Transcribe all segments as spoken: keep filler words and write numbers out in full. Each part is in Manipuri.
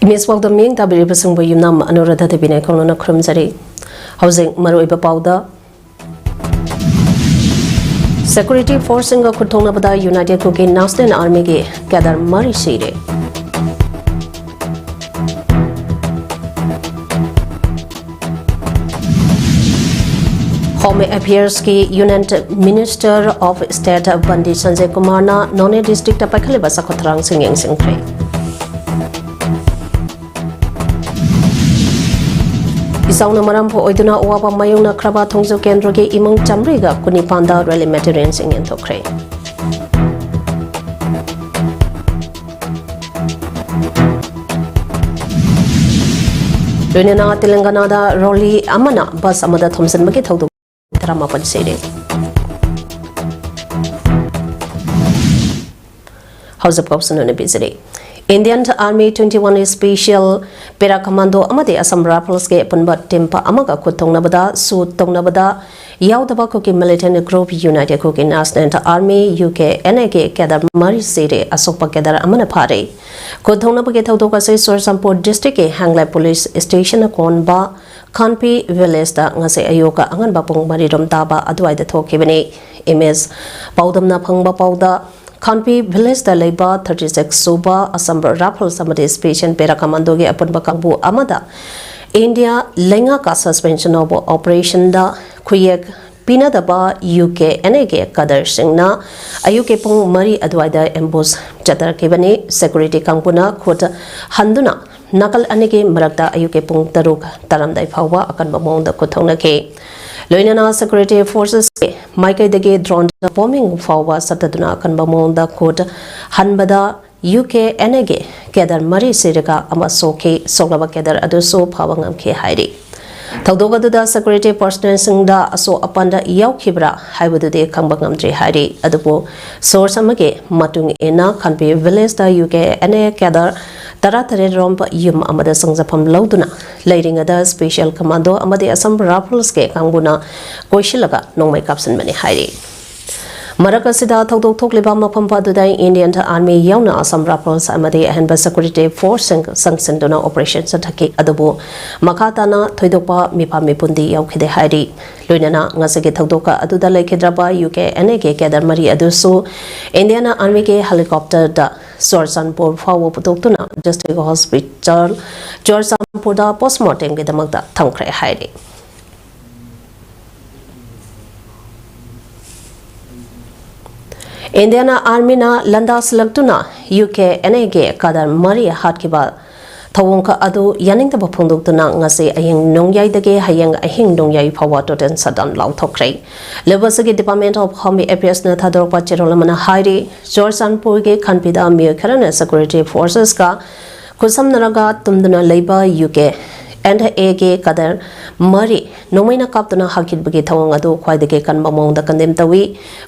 ꯃꯤꯁ ꯄꯥꯎꯗ ꯃꯤꯠꯌꯦꯡ ꯇꯥꯕꯤꯔꯤꯕꯁꯤꯡꯕꯨ ꯌꯨꯝꯅꯥꯝ ꯑꯅꯨꯔꯥꯙ ꯗꯦꯕꯤꯅ ꯏꯈꯧꯅꯅ ꯈꯨꯔꯨꯝꯖꯔꯤ꯫ ꯍꯧꯖꯤꯛ ꯃꯔꯨꯑꯣꯏꯕ ꯄꯥꯎꯗ, ꯁꯦꯀ꯭ꯌꯨꯔꯤꯇꯤ ꯐꯣꯔꯁꯁꯤꯡꯒ ꯈꯨꯠ ꯊꯣꯛꯅꯕꯗ ꯌꯨꯅꯥꯏꯇꯦꯗ ꯀꯨꯀꯤ ꯅꯦꯁꯅꯦꯜ ꯑꯥꯔꯃꯤꯒꯤ ꯀꯦꯗꯔ ꯃꯔꯤ ꯁꯤꯔꯦ꯫ ꯍꯣꯝ ꯑꯦꯐꯤꯌꯔꯁꯀꯤ union minister of state Bandi Sanjay ꯀꯨꯃꯥꯔꯅ ꯅꯣꯅꯦ ꯗꯤꯁꯇ꯭ꯔꯤꯛꯇ ꯄꯥꯏꯈꯠꯂꯤꯕ ꯆꯥꯎꯈꯠ ꯊꯧꯔꯥꯡꯁꯤꯡ ꯌꯦꯡꯁꯤꯟꯈ꯭ꯔꯦ꯫ ꯏꯆꯥꯎꯅ ꯃꯔꯝ ꯑꯣꯏꯗꯨꯅ ꯑꯋꯥꯕ ꯃꯥꯌꯣꯛꯅꯈ꯭ꯔꯕ ꯊꯣꯡꯖꯨ ꯀꯦꯟꯗ꯭ꯔꯒꯤ ꯏꯃꯨꯡ ꯆꯥꯃꯔꯤꯒ ꯀꯨꯟꯅꯤꯄꯥꯟꯗ ꯔꯤꯂꯤꯐ ꯃꯦꯇꯔꯤꯌꯦꯜꯁꯤꯡ ꯌꯦꯟꯊꯣꯛꯈ꯭ꯔꯦ꯫ ꯂꯣꯏꯅꯅ ꯇꯦꯂꯪꯒꯅꯥꯗ ꯂꯣꯔꯤ ꯑꯃꯅ ꯕꯁ ꯑꯃꯗ ꯊꯣꯝꯖꯤꯟꯕꯒꯤ ꯊꯧꯗꯣꯛ ꯇꯔꯥꯃꯥꯄꯟ ꯁꯤꯔꯦ꯫ ꯍꯧꯖꯤꯛ ꯄꯥꯎꯁꯤꯡ ꯑꯣꯏꯅ ꯄꯤꯖꯔꯤ꯫ Indian Army twenty one Special Para Commando ꯑꯃꯗꯤ Assam Riflesꯀꯤ ꯑꯄꯨꯟꯕ ꯇꯤꯝ ꯑꯃꯒ ꯈꯨꯠ ꯊꯣꯛꯅꯕꯗ ꯁꯨꯠ ꯇꯧꯅꯕꯗ ꯌꯥꯎꯗꯕ Kuki militant group united Kuki national army, U K N ꯑꯦꯒꯤ ꯀꯦꯗꯔ ꯃꯔꯤ ꯁꯤꯔꯦ, ꯑꯁꯣꯛꯄ ꯀꯦꯗꯔ ꯑꯃꯅ ꯐꯥꯔꯦ꯫ ꯈꯨꯠ ꯊꯣꯛꯅꯕꯒꯤ ꯊꯧꯗꯣꯛ ꯑꯁꯤ ꯆꯨꯔꯆꯥꯟꯄꯨꯔ ꯗꯤꯁꯇ꯭ꯔꯤꯛꯀꯤ ꯍꯦꯡꯂꯥꯏ ꯄꯨꯂꯤꯁ ꯁ꯭ꯇꯦꯁꯟꯅ ꯀꯣꯟꯕ ꯈꯥꯟꯄꯤ ꯚꯤꯂꯦꯖꯇ ꯉꯁꯤ ꯑꯌꯨꯛ ꯑꯉꯟꯕ ꯄꯨꯡ ꯃꯔꯤ ꯔꯣꯝ ꯇꯥꯕ ꯑꯗꯨꯋꯥꯏꯗ ꯊꯣꯛꯈꯤꯕꯅꯤ꯫ ꯏꯃꯦꯖ ꯄꯥꯎꯗꯝꯅ ꯐꯪꯕ ꯄꯥꯎꯗ, ꯈꯥꯟꯄꯤ ꯚꯤꯂꯦꯖꯇ ꯂꯩꯕ thirty six ꯁꯨꯕ Assam Rifles ꯑꯃꯗꯤ Special Para Commandoꯒꯤ ꯑꯄꯨꯟꯕ ꯀꯥꯡꯕꯨ ꯑꯃꯗ ꯏꯟꯗꯤꯌꯥ ꯂꯩꯉꯥꯛꯀ Suspension of Operationꯗ ꯈꯨꯌꯦꯛ ꯄꯤꯅꯗꯕ ꯌꯨ ꯀꯦ ꯑꯦꯟ ꯑꯦꯒꯤ ꯀꯦꯗꯔꯁꯤꯡꯅ ꯑꯌꯨꯛꯀꯤ ꯄꯨꯡ ꯃꯔꯤ ꯑꯗꯨꯋꯥꯏꯗ ambush ꯆꯠꯊꯔꯛꯈꯤꯕꯅꯤ꯫ ꯁꯦꯀ꯭ꯌꯨꯔꯤꯇꯤ ꯀꯥꯡꯕꯨꯅ ꯈꯨꯠ ꯍꯟꯗꯨꯅ ꯅꯥꯀꯜ ꯑꯅꯤꯒꯤ ꯃꯔꯛꯇ ꯑꯌꯨꯛꯀꯤ ꯄꯨꯡ ꯇꯔꯨꯛ ꯇꯥꯔꯝꯗꯥꯏ ꯐꯥꯎꯕ ꯑꯀꯟꯕ ꯃꯑꯣꯡꯗ ꯈꯨꯠ ꯊꯣꯛꯅꯈꯤ꯫ ꯂꯣꯏꯅꯅ ꯁꯦꯀ꯭ꯌꯨꯔꯤꯇꯤ ꯐꯣꯔꯁꯦꯁꯀꯤ ꯃꯥꯏꯀꯩꯗꯒꯤ ꯗ꯭ꯔꯣꯟ ꯕꯣꯝꯕꯤꯡ ꯐꯥꯎꯕ ꯆꯠꯊꯗꯨꯅ ꯑꯀꯟꯕ ꯃꯑꯣꯡꯗ ꯈꯨꯠ ꯍꯟꯕꯗ ꯌꯨ ꯀꯦ ꯑꯦꯟ ꯑꯦꯒꯤ ꯀꯦꯗꯔ ꯃꯔꯤ ꯁꯤꯔꯒ ꯑꯃ ꯁꯣꯛꯈꯤ꯫ ꯁꯣꯛꯂꯕ ꯀꯦꯗꯔ ꯑꯗꯨꯁꯨ ꯐꯕ ꯉꯝꯈꯤ ꯍꯥꯏꯔꯤ꯫ ꯊꯧꯗꯣꯛ ꯑꯗꯨꯗ ꯁꯦꯀ꯭ꯌꯨꯔꯤꯇꯤ ꯄꯔꯁꯅꯦꯜꯁꯤꯡꯗ ꯑꯁꯣꯛ ꯑꯄꯟ ꯌꯥꯎꯈꯤꯕ꯭ꯔꯥ ꯍꯥꯏꯕꯗꯨꯗꯤ ꯈꯪꯕ ꯉꯝꯗ꯭ꯔꯤ ꯍꯥꯏꯔꯤ꯫ ꯑꯗꯨꯕꯨ ꯁꯣꯔꯁ ꯑꯃꯒꯤ ꯃꯇꯨꯡ ꯏꯟꯅ, ꯈꯥꯟꯄꯤ ꯚꯤꯂꯦꯖꯇ U K N A cadre ꯇꯔꯥꯇꯔꯦꯠ ꯔꯣꯝ ꯌꯨꯝ ꯑꯃꯗ ꯆꯪꯖꯐꯝ ꯂꯧꯗꯨꯅ ꯂꯩꯔꯤꯉꯩꯗ Special Commando ꯑꯃꯗꯤ Assam Riflesꯀꯤ ꯀꯥꯡꯕꯨꯅ ꯀꯣꯏꯁꯤꯜꯂꯒ ꯅꯣꯡꯃꯩ ꯀꯥꯞꯁꯤꯟꯕꯅꯤ ꯍꯥꯏꯔꯤ꯫ ꯃꯔꯛ ꯑꯁꯤꯗ ꯊꯧꯗꯣꯛ ꯊꯣꯛꯂꯤꯕ ꯃꯐꯝ ꯑꯗꯨꯗ Indian Army ꯌꯥꯎꯅ Assam Rifles ꯑꯃꯗꯤ ꯑꯍꯦꯟꯕ security force ꯁꯤꯡ ꯆꯪꯁꯤꯟꯗꯨꯅ operation ꯆꯠꯊꯈꯤ꯫ ꯑꯗꯨꯕꯨ ꯃꯈꯥ ꯇꯥꯅ ꯊꯣꯏꯗꯣꯛꯄ ꯃꯤꯐꯝ ꯃꯤꯄꯨꯟꯗꯤ ꯌꯥꯎꯈꯤꯗꯦ ꯍꯥꯏꯔꯤ꯫ ꯂꯣꯏꯅꯅ ꯉꯁꯤꯒꯤ ꯊꯧꯗꯣꯛ ꯑꯗꯨꯗ ꯂꯩꯈꯤꯗ꯭ꯔꯕ U K N A ꯒꯤ cadre ꯃꯔꯤ ꯑꯗꯨꯁꯨ Indian Army ꯒꯤ helicopter ꯗ ꯆꯨꯔꯆꯥꯟꯄꯨꯔ ꯐꯥꯎꯕ ꯄꯨꯊꯣꯛꯇꯨꯅ district hospital ꯆꯨꯔꯆꯥꯟꯄꯨꯔꯗ post mortem ꯒꯤꯗꯃꯛꯇ ꯊꯝꯈ꯭ꯔꯦ ꯍꯥꯏꯔꯤ꯫ Indian Army ꯅ ꯂꯥꯟꯗꯥꯁꯤꯜꯂꯛꯇꯨꯅ U K N A ꯒꯤ cadre ꯃꯔꯤ ꯍꯥꯠꯈꯤꯕ ꯊꯧꯑꯣꯡ ꯑꯗꯨ ꯌꯥꯅꯤꯡꯗꯕ ꯐꯣꯡꯗꯣꯛꯇꯨꯅ ꯉꯁꯤ ꯑꯍꯤꯡ ꯅꯣꯡꯌꯥꯏꯗꯒꯤ ꯍꯌꯦꯡ ꯑꯍꯤꯡ ꯅꯣꯡꯌꯥꯏ ꯐꯥꯎꯕ total shutdown ꯂꯥꯎꯊꯣꯛꯈ꯭ꯔꯦ꯫ ꯂꯧꯕꯁꯤꯒꯤ Department of Home Affairs ꯅ ꯊꯥꯗꯣꯔꯛꯄ ꯆꯦꯔꯣꯜ ꯑꯃꯅ ꯍꯥꯏꯔꯤ, ꯆꯨꯔꯆꯥꯟꯄꯨꯔꯒꯤ ꯈꯟꯄꯤꯗ ꯃꯤꯑꯣꯏ ꯈꯔꯅ security forces ꯀ ꯈꯨꯠꯁꯝꯅꯔꯒ ꯇꯨꯝꯗꯨꯅ ꯂꯩꯕ U K N A ꯒꯤ cadre ꯃꯔꯤ ꯅꯣꯡꯃꯩꯅ ꯀꯥꯞꯇꯨꯅ ꯍꯥꯠꯈꯤꯕꯒꯤ ꯊꯧꯑꯣꯡ ꯑꯗꯨ ꯈ꯭ꯋꯥꯏꯗꯒꯤ ꯀꯟꯕ ꯃꯑꯣꯡꯗ condemn ꯇꯧꯏ꯫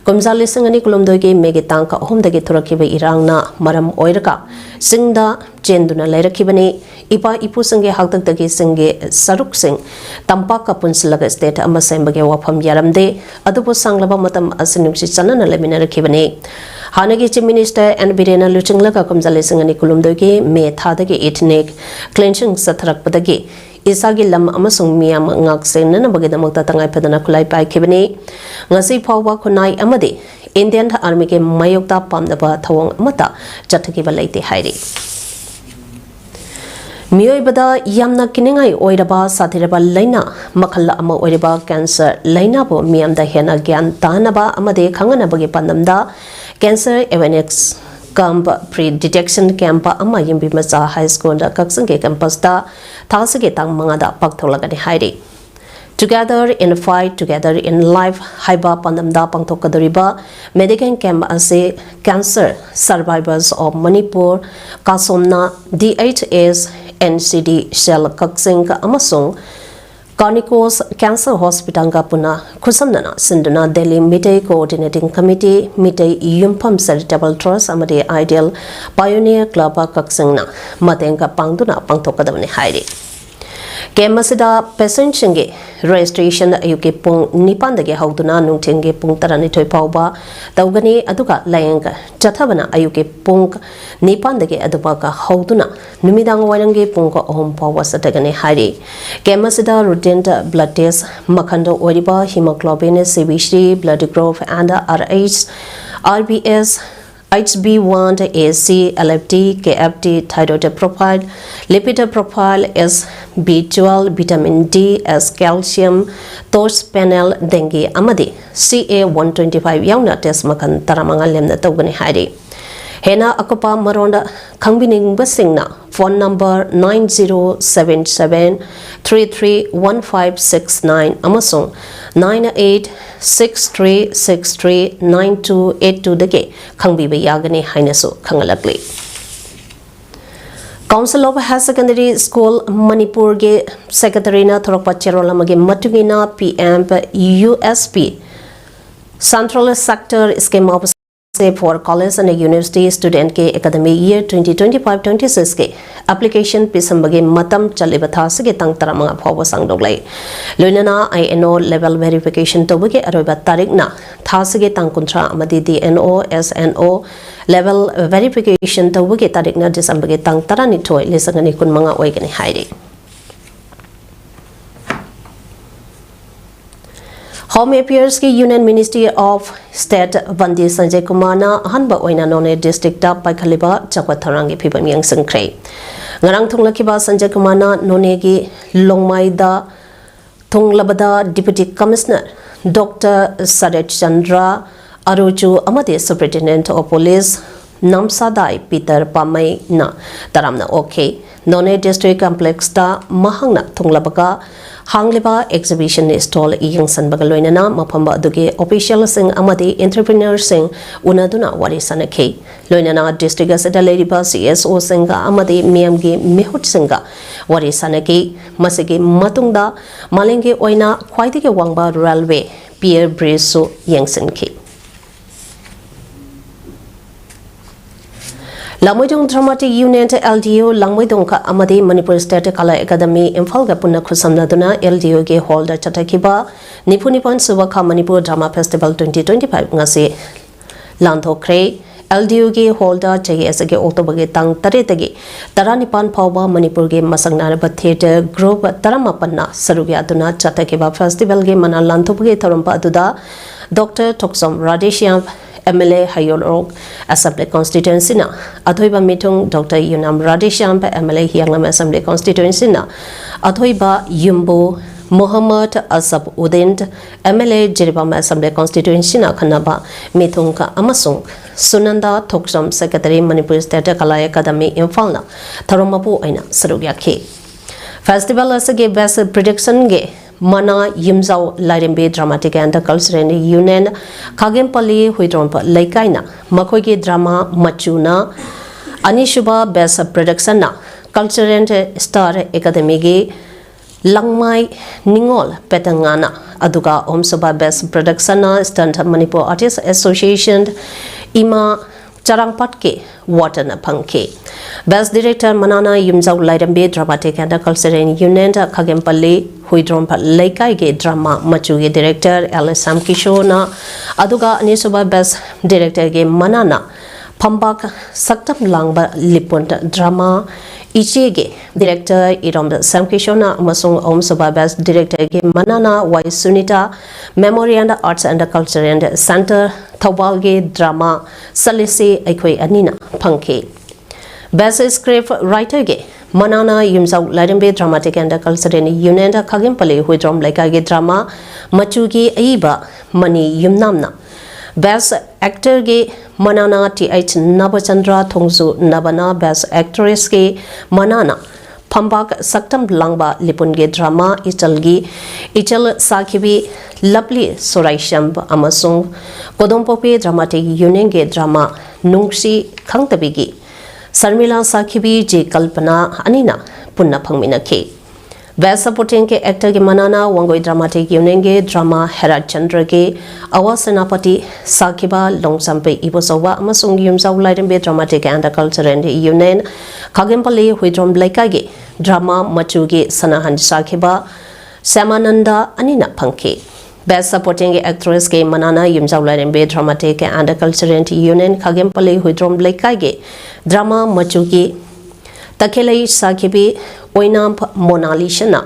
ꯀꯨꯝꯖꯥ ꯂꯤꯁꯤꯡ ꯑꯅꯤ ꯀꯨꯟꯍꯨꯝꯗꯣꯏꯒꯤ May ꯒꯤ ꯇꯥꯡ ꯑꯍꯨꯝꯗꯒꯤ ꯊꯣꯔꯛꯈꯤꯕ ꯏꯔꯥꯡꯅ ꯃꯔꯝ ꯑꯣꯏꯔꯒ ꯆꯤꯡꯗ ꯆꯦꯟꯗꯨꯅ ꯂꯩꯔꯛꯈꯤꯕꯅꯤ꯫ ꯏꯄꯥ ꯏꯄꯨꯁꯤꯡꯒꯤ ꯍꯥꯛꯇꯛꯇꯒꯤ ꯆꯤꯡꯒꯤ ꯁꯔꯨꯛꯁꯤꯡ ꯇꯝꯄꯥꯛꯀ ꯄꯨꯟꯁꯤꯜꯂꯒ state ꯑꯃ ꯁꯦꯝꯕꯒꯤ ꯋꯥꯐꯝ ꯌꯥꯔꯝꯗꯦ꯫ ꯑꯗꯨꯕꯨ ꯁꯥꯡꯂꯕ ꯃꯇꯝ ꯑꯁꯤ ꯅꯨꯡꯁꯤ ꯆꯥꯟꯅꯅ ꯂꯩꯃꯤꯟꯅꯔꯛꯈꯤꯕꯅꯤ꯫ ꯍꯥꯟꯅꯒꯤ Chief Minister N Biren ꯅ ꯂꯨꯆꯤꯡꯂꯒ ꯀꯨꯝꯖꯥ ꯂꯤꯁꯤꯡ ꯑꯅꯤ ꯀꯨꯟꯍꯨꯝꯗꯣꯏꯒꯤ May ꯊꯥꯗꯒꯤ ethnic cleansing ꯆꯠꯊꯔꯛꯄꯗꯒꯤ ꯏꯁꯥꯒꯤ ꯂꯝ ꯑꯃꯁꯨꯡ ꯃꯤꯌꯥꯝ ꯉꯥꯛ ꯁꯦꯟꯅꯅꯕꯒꯤꯗꯃꯛꯇ ꯇꯉꯥꯏ ꯐꯗꯅ ꯈꯨꯠꯂꯥꯏ ꯄꯥꯏꯈꯤꯕꯅꯤ꯫ ꯉꯁꯤ ꯐꯥꯎꯕ ꯈꯨꯟꯅꯥꯏ ꯑꯃꯗꯤ Indian Army ꯒꯤ ꯃꯥꯌꯣꯛꯇ ꯄꯥꯝꯅꯕ ꯊꯧꯑꯣꯡ ꯑꯃꯠꯇ ꯆꯠꯊꯈꯤꯕ ꯂꯩꯇꯦ ꯍꯥꯏꯔꯤ꯫ ꯃꯤꯑꯣꯏꯕꯗ ꯌꯥꯝꯅ ꯀꯤꯅꯤꯡꯉꯥꯏ ꯑꯣꯏꯔꯕ ꯁꯥꯊꯤꯔꯕ ꯂꯥꯏꯅꯥ ꯃꯈꯜ ꯑꯃ ꯑꯣꯏꯔꯤꯕ cancer ꯂꯥꯏꯅꯥꯕꯨ ꯃꯤꯌꯥꯝꯗ ꯍꯦꯟꯅ ꯒ꯭ꯌꯥꯟ ꯇꯥꯍꯟꯅꯕ ꯑꯃꯗꯤ ꯈꯪꯍꯟꯅꯕꯒꯤ ꯄꯥꯟꯗꯝꯗ cancer awareness cum free detection camp ꯑꯃ ꯌꯨꯝꯕꯤ ꯃꯆꯥ High School ꯗ ꯀꯛꯆꯤꯡꯒꯤ campus ꯇ ꯊꯥꯁꯤꯒꯤ ꯇꯥꯡ ꯃꯉꯥꯗ ꯄꯥꯡꯊꯣꯛꯂꯒꯅꯤ ꯍꯥꯏꯔꯤ꯫ Together in Fight, Together in Life ꯍꯥꯏꯕ ꯄꯥꯟꯗꯝꯗ ꯄꯥꯡꯊꯣꯛꯀꯗꯧꯔꯤꯕ medical camp ꯑꯁꯤ Cancer Survivors of Manipur, ꯀꯥꯁꯣꯝꯅ D H H N C D cell ꯀꯛꯆꯤꯡ ꯑꯃꯁꯨꯡ Carnicos Cancer Hospital ꯒ ꯄꯨꯟꯅ ꯈꯨꯠꯁꯝꯅꯅ ꯁꯤꯟꯗꯨꯅ Delhi Meitei Coordinating Committee, Meitei ꯌꯨꯝꯐꯝ Charitable Trust ꯑꯃꯗꯤ Ideal Pioneer Club ꯀꯛꯆꯤꯡꯅ ꯃꯇꯦꯡꯒ ꯄꯥꯡꯗꯨꯅ ꯄꯥꯡꯊꯣꯛꯀꯗꯕꯅꯤ ꯍꯥꯏꯔꯤ꯫ ꯀꯦꯝꯞ ꯑꯁꯤꯗ ꯄꯦꯁꯦꯟꯠꯁꯤꯡꯒꯤ ꯔꯦꯖꯤꯁꯇ꯭ꯔꯦꯁꯟ ꯑꯌꯨꯛꯀꯤ ꯄꯨꯡ ꯅꯤꯄꯥꯟꯗꯒꯤ ꯍꯧꯗꯨꯅ ꯅꯨꯡꯊꯤꯜꯒꯤ ꯄꯨꯡ ꯇꯔꯥꯅꯤꯊꯣꯏ ꯐꯥꯎꯕ ꯇꯧꯒꯅꯤ, ꯑꯗꯨꯒ ꯂꯥꯌꯦꯡ ꯆꯠꯊꯕꯅ ꯑꯌꯨꯛꯀꯤ ꯄꯨꯡ ꯅꯤꯄꯥꯟꯗꯒꯤ ꯑꯗꯨꯃꯛ ꯍꯧꯗꯨꯅ ꯅꯨꯃꯤꯗꯥꯡ ꯋꯥꯏꯔꯝꯒꯤ ꯄꯨꯡ ꯑꯍꯨꯝ ꯐꯥꯎꯕ ꯆꯠꯊꯒꯅꯤ ꯍꯥꯏꯔꯤ꯫ ꯀꯦꯝꯞ ꯑꯁꯤꯗ ꯔꯨꯇꯤꯟ ꯕ꯭ꯂꯗ ꯇꯦꯁ꯭ꯠ ꯃꯈꯜꯗ ꯑꯣꯏꯔꯤꯕ ꯍꯤꯃꯣꯒ꯭ꯂꯣꯕꯤꯟ, C B C, blood group and R H, R B S, H B one A C, L F T, K F T, thyroid profile, lipid profile, S B ꯇ꯭ꯋꯦꯜꯕ, vitamin D, S calcium, torch panel, dengue ꯑꯃꯗꯤ C A one twenty five ꯌꯥꯎꯅ ꯇꯦꯁ꯭ꯠ ꯃꯈꯜ ꯇꯔꯥꯃꯉꯥ ꯂꯦꯝꯅ ꯇꯧꯒꯅꯤ ꯍꯥꯏꯔꯤ꯫ ꯍꯦꯟꯅ ꯑꯀꯨꯞꯄ ꯃꯔꯣꯜꯗ ꯈꯪꯕꯤꯅꯤꯡꯕꯁꯤꯡꯅ phone number nine zero seven seven three three one five six nine ꯑꯃꯁꯨꯡ nine eight six three six three nine two eight ꯇꯨꯗꯒꯤ ꯈꯪꯕꯤꯕ ꯌꯥꯒꯅꯤ ꯍꯥꯏꯅꯁꯨ ꯈꯪꯍꯜꯂꯛꯂꯤ꯫ Council of Higher Secondary School ꯃꯅꯤꯄꯨꯔꯒꯤ ꯁꯦꯀ꯭ꯔꯦꯇꯔꯤꯅ ꯊꯣꯔꯛꯄ ꯆꯦꯔꯣꯜ ꯑꯃꯒꯤ ꯃꯇꯨꯡ ꯏꯟꯅ, P M U S P, Central Sector Scheme of for College and University Studentꯀꯤ academic year twenty twenty five twenty sixꯀꯤ application ꯄꯤꯁꯤꯟꯕꯒꯤ ꯃꯇꯝ ꯆꯠꯂꯤꯕ ꯊꯥ ꯑꯁꯤꯒꯤ ꯇꯥꯡ ꯇꯔꯥꯃꯉꯥ ꯐꯥꯎꯕ ꯁꯥꯡꯗꯣꯛꯂꯦ꯫ ꯂꯣꯏꯅꯅ I N O level verification ꯇꯧꯕꯒꯤ ꯑꯔꯣꯏꯕ ꯇꯥꯔꯤꯛꯅ ꯊꯥ ꯑꯁꯤꯒꯤ ꯇꯥꯡ ꯀꯨꯟꯊ꯭ꯔꯥ ꯑꯃꯗꯤ ꯗꯤ ꯑꯦꯟ ꯑꯣ, ꯑꯦꯁ ꯑꯦꯟ ꯑꯣ level verification ꯇꯧꯕꯒꯤ ꯇꯥꯔꯤꯛꯅ ꯗꯤꯁꯦꯝꯕꯔꯒꯤ ꯇꯥꯡ ꯇꯔꯥꯅꯤꯊꯣꯏ, ꯂꯤꯁꯤꯡ ꯑꯅꯤ ꯀꯨꯟꯃꯉꯥ ꯑꯣꯏꯒꯅꯤ ꯍꯥꯏꯔꯤ꯫ Home Affairsꯀꯤ Union Ministry of State ꯕꯟꯗꯤ Sanjay ꯀꯨꯃꯥꯔꯅ ꯑꯍꯥꯟꯕ ꯑꯣꯏꯅ ꯅꯣꯅꯦ districtꯇ ꯄꯥꯏꯈꯠꯂꯤꯕ ꯆꯥꯎꯈꯠ ꯊꯧꯔꯥꯡꯒꯤ ꯐꯤꯕꯝ ꯌꯦꯡꯁꯤꯟꯈ꯭ꯔꯦ꯫ ꯉꯔꯥꯡ ꯊꯨꯡꯂꯈꯤꯕ ꯁꯟꯖꯌ ꯀꯨꯃꯥꯔꯅ ꯅꯣꯅꯦꯒꯤ ꯂꯣꯡꯃꯥꯏꯗ ꯊꯨꯡꯂꯕꯗ Deputy Commissioner ꯗꯣꯛꯇꯔ ꯁꯔꯠ ꯆꯟꯗ꯭ꯔ ꯑꯔꯨꯆꯨ ꯑꯃꯗꯤ Superintendent of Police ꯅꯝꯁꯥꯗꯥꯏ ꯄꯤꯇꯔ ꯄꯥꯃꯩꯅ ꯇꯔꯥꯝꯅ ꯑꯣꯛꯈꯤ꯫ ꯅꯣꯅꯦ district complexꯇ ꯃꯍꯥꯛꯅ ꯊꯨꯡꯂꯕꯒ ꯍꯥꯡꯂꯤꯕ exhibition stall ꯌꯦꯡꯁꯤꯟꯕꯒ ꯂꯣꯏꯅꯅ ꯃꯐꯝ ꯑꯗꯨꯒꯤ officialꯁꯤꯡ ꯑꯃꯗꯤ entrepreneurꯁꯤꯡ ꯎꯅꯗꯨꯅ ꯋꯥꯔꯤ ꯁꯥꯅꯈꯤ꯫ ꯂꯣꯏꯅꯅ district ꯑꯁꯤꯗ ꯂꯩꯔꯤꯕ ꯁꯤ ꯑꯦꯁ ꯑꯣꯁꯤꯡꯒ ꯑꯃꯗꯤ ꯃꯤꯌꯥꯝꯒꯤ ꯃꯤꯍꯨꯠꯁꯤꯡꯒ ꯋꯥꯔꯤ ꯁꯥꯅꯈꯤ꯫ ꯃꯁꯤꯒꯤ ꯃꯇꯨꯡꯗ ꯃꯥꯂꯦꯝꯒꯤ ꯑꯣꯏꯅ ꯈ꯭ꯋꯥꯏꯗꯒꯤ ꯋꯥꯡꯕ railway pier bridgeꯁꯨ ꯌꯦꯡꯁꯤꯟꯈꯤ꯫ ꯂꯥꯡꯃꯩꯗꯣꯡ Dramatic Union, L D U, ꯂꯥꯡꯃꯩꯗꯣꯡ ꯑꯃꯗꯤ Manipur State Kala Academy Imphal ꯒ ꯄꯨꯟꯅ ꯈꯨꯠꯁꯝꯅꯗꯨꯅ L D U ꯒꯤ hall ꯗ ꯆꯠꯊꯈꯤꯕ ꯅꯤꯐꯨ ꯅꯤꯄꯥꯟ ꯁꯨꯕ ꯈꯥ Manipur Drama Festival twenty twenty-five ꯉꯁꯤ ꯂꯥꯟꯊꯣꯛꯈ꯭ꯔꯦ꯫ L D U ꯒꯤ hall ꯗ ꯆꯍꯤ ꯑꯁꯤꯒꯤ October ꯒꯤ ꯇꯥꯡ ꯇꯔꯦꯠꯇꯒꯤ ꯇꯔꯥꯅꯤꯄꯥꯟ ꯐꯥꯎꯕ ꯃꯅꯤꯄꯨꯔꯒꯤ ꯃꯁꯛ ꯅꯥꯏꯔꯕ theatre group ꯇꯔꯥꯃꯥꯄꯟꯅ ꯁꯔꯨꯛ ꯌꯥꯗꯨꯅ ꯆꯠꯊꯈꯤꯕ festival ꯒꯤ ꯃꯅꯥ ꯂꯥꯟꯊꯣꯛꯄꯒꯤ ꯊꯧꯔꯝ ꯑꯗꯨꯗ Doctor Thokchom Radheshyam, M L A ꯍꯌꯣꯔꯣꯛ Assembly Constituency ꯅ ꯑꯊꯣꯏꯕ ꯃꯤꯊꯨꯡ, Doctor ꯌꯨꯅꯥꯝ Radheshyam, M L A ꯍꯤꯌꯥꯡꯂꯝ Assembly Constituency ꯅ ꯑꯊꯣꯏꯕ ꯌꯨꯝꯕꯨ, Mohammad Asaf Uddin, M L A Jiribam Assembly Constituency ꯅ ꯑꯈꯟꯅꯕ ꯃꯤꯊꯨꯡ ꯑꯃꯁꯨꯡ ꯁꯨꯅꯟꯗꯥ ꯊꯣꯛꯆꯝ, Secretary, Manipur State Kala Academy, ꯏꯝꯐꯥꯜꯅ ꯊꯧꯔꯝ ꯃꯄꯨ ꯑꯣꯏꯅ ꯁꯔꯨꯛ ꯌꯥꯈꯤ꯫ Festival ꯑꯁꯤꯒꯤ Best Production ꯒꯤ ꯃꯅꯥ ꯌꯨꯝꯖꯥꯎ ꯂꯥꯏꯔꯦꯝꯕꯤ Dramatic and Cultural Union, ꯈꯥꯒꯦꯝꯄꯜꯂꯤ Huidrom ꯂꯩꯀꯥꯏꯅ ꯃꯈꯣꯏꯒꯤ drama ꯃꯆꯨꯅ ꯑꯅꯤꯁꯨꯕ Best Production ꯅ Cultural Star Academy ꯒꯤ ꯂꯪꯃꯥꯏ ꯅꯤꯉꯣꯜ ꯄꯦꯇꯪꯉꯥꯅ, ꯑꯗꯨꯒ ꯑꯍꯨꯝꯁꯨꯕ Best Production ꯅ Stunt Manipur Artist Association, ꯏꯃꯥ ꯆꯔꯥꯡꯄꯥꯠꯀꯤ ꯋꯥꯇꯅ ꯐꯪꯈꯤ꯫ Best Director ꯃꯅꯥꯅ ꯌꯨꯝꯖꯥꯎ ꯂꯥꯏꯔꯦꯝꯕꯤ Dramatic and Cultural Union, ꯈꯥꯒꯦꯝꯄꯜꯂꯤ Huidrom ꯂꯩꯀꯥꯏꯒꯤ drama ꯃꯆꯨꯒꯤ director ꯑꯦꯜ ꯁ꯭ꯌꯥꯝ ꯀꯤꯁꯣꯔꯅ, ꯑꯗꯨꯒ ꯑꯅꯤꯁꯨꯕ Best Director ꯒꯤ ꯃꯅꯥꯅ ꯐꯝꯕꯥꯛ ꯁꯛꯇꯝ ꯂꯥꯡꯕ ꯂꯤꯄꯨꯟ drama ꯏꯆꯦꯒꯤ director ꯏꯔꯣꯝ ꯁ꯭ꯌꯥꯝ ꯀꯤꯁꯣꯔꯅ, ꯑꯃꯁꯨꯡ ꯑꯍꯨꯝꯁꯨꯕ Best Director ꯒꯤ ꯃꯅꯥꯅ ꯋꯥꯏ Sunita Memorial Arts and Cultural Centre ꯊꯧꯕꯥꯜꯒꯤ drama ꯆꯠꯂꯁꯤ ꯑꯩꯈꯣꯏ ꯑꯅꯤꯅ ꯐꯪꯈꯤ꯫ Best Script Writer ꯒꯤ ꯃꯅꯥꯅ ꯌꯨꯝꯖꯥꯎ ꯂꯥꯏꯔꯦꯝꯕꯤ Dramatic and Cultural Union, ꯈꯥꯒꯦꯝꯄꯜꯂꯤ Huidrom ꯂꯩꯀꯥꯏꯒꯤ drama ꯃꯆꯨꯒꯤ ꯑꯏꯕ ꯃꯅꯤ ꯌꯨꯝꯅꯥꯝꯅ, Best Actor ꯒꯤ ꯃꯅꯥꯅ ꯇꯤ ꯑꯩꯆ ꯅꯕꯆꯟꯗ꯭ꯔ ꯊꯣꯡꯖꯨ ꯅꯕꯅ, Best Actress ꯀꯤ ꯃꯅꯥꯅ ꯐꯝꯕꯥꯛ ꯁꯛꯇꯝ ꯂꯥꯡꯕ ꯂꯤꯄꯨꯟꯒꯤ drama ꯏꯆꯜꯒꯤ ꯏꯆꯜ ꯁꯥꯈꯤꯕꯤ ꯂꯞꯂꯤ ꯁꯣꯔꯥꯏꯁꯝ ꯑꯃꯁꯨꯡ ꯀꯣꯗꯣꯝꯄꯣꯛꯄꯤ Dramatic Union ꯒꯤ drama ꯅꯨꯡꯁꯤ ꯈꯪꯗꯕꯤꯒꯤ ꯁꯔꯃꯤꯂꯥ ꯁꯥꯈꯤꯕꯤ ꯖꯦ ꯀꯜꯄꯅꯥ ꯑꯅꯤꯅ ꯄꯨꯟꯅ ꯐꯪꯃꯤꯟꯅꯈꯤ꯫ Best Supporting ꯒꯤ Actor ꯒꯤ ꯃꯅꯥꯅ ꯋꯥꯡꯒꯣꯏ Dramatic Union ꯒꯤ drama ꯍꯦꯔꯥꯆꯟꯗ꯭ꯔꯒꯤ ꯑꯋꯥ ꯁꯦꯅꯥꯄꯇꯤ ꯁꯥꯈꯤꯕ ꯂꯣꯡꯆꯝꯄꯩ ꯏꯕꯣꯆꯧꯕ ꯑꯃꯁꯨꯡ ꯌꯨꯝꯖꯥꯎ ꯂꯥꯏꯔꯦꯝꯕꯤ Dramatic and Cultural Union ꯈꯥꯒꯦꯝꯄꯜꯂꯤ Huidrom ꯂꯩꯀꯥꯏꯒꯤ drama ꯃꯆꯨꯒꯤ ꯁꯅꯥꯍꯟ ꯁꯥꯈꯤꯕ ꯁ꯭ꯌꯥꯃꯥꯅꯟꯗ ꯑꯅꯤꯅ ꯐꯪꯈꯤ꯫ Best Supporting Actress ꯒꯤ ꯃꯅꯥꯅ ꯌꯨꯝꯖꯥꯎ ꯂꯥꯏꯔꯦꯝꯕꯤ Dramatic and Cultural Union ꯈꯥꯒꯦꯝꯄꯜꯂꯤ Huidrom ꯂꯩꯀꯥꯏꯒꯤ drama ꯃꯆꯨꯒꯤ ꯇꯈꯦꯂꯩ ꯁꯥꯈꯤꯕꯤ ꯑꯣꯏꯅꯥꯝ ꯃꯣꯅꯥꯂꯤꯁꯥꯅ,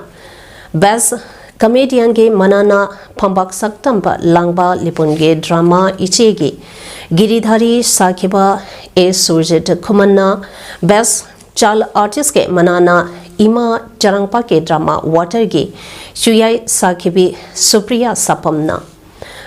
Best Comedian ꯒꯤ ꯃꯅꯥꯅ ꯐꯝꯕꯥꯛ ꯁꯛꯇꯝꯕ ꯂꯥꯡꯕ ꯂꯤꯄꯨꯟꯒꯤ drama ꯏꯆꯦꯒꯤ ꯒꯤꯔꯤꯙꯥꯔꯤ ꯁꯥꯈꯤꯕ ꯑꯦ ꯁꯨꯔꯖꯤꯠ ꯈꯨꯃꯟꯅ, Best Child Artist ꯀꯤ ꯃꯅꯥꯅ ꯏꯃꯥ ꯆꯔꯥꯡꯄꯥꯛꯀꯤ drama Water ꯒꯤ ꯆꯨꯌꯥꯏ ꯁꯥꯈꯤꯕꯤ ꯁꯨꯄ꯭ꯔꯤꯌꯥ ꯁꯥꯄꯝꯅ,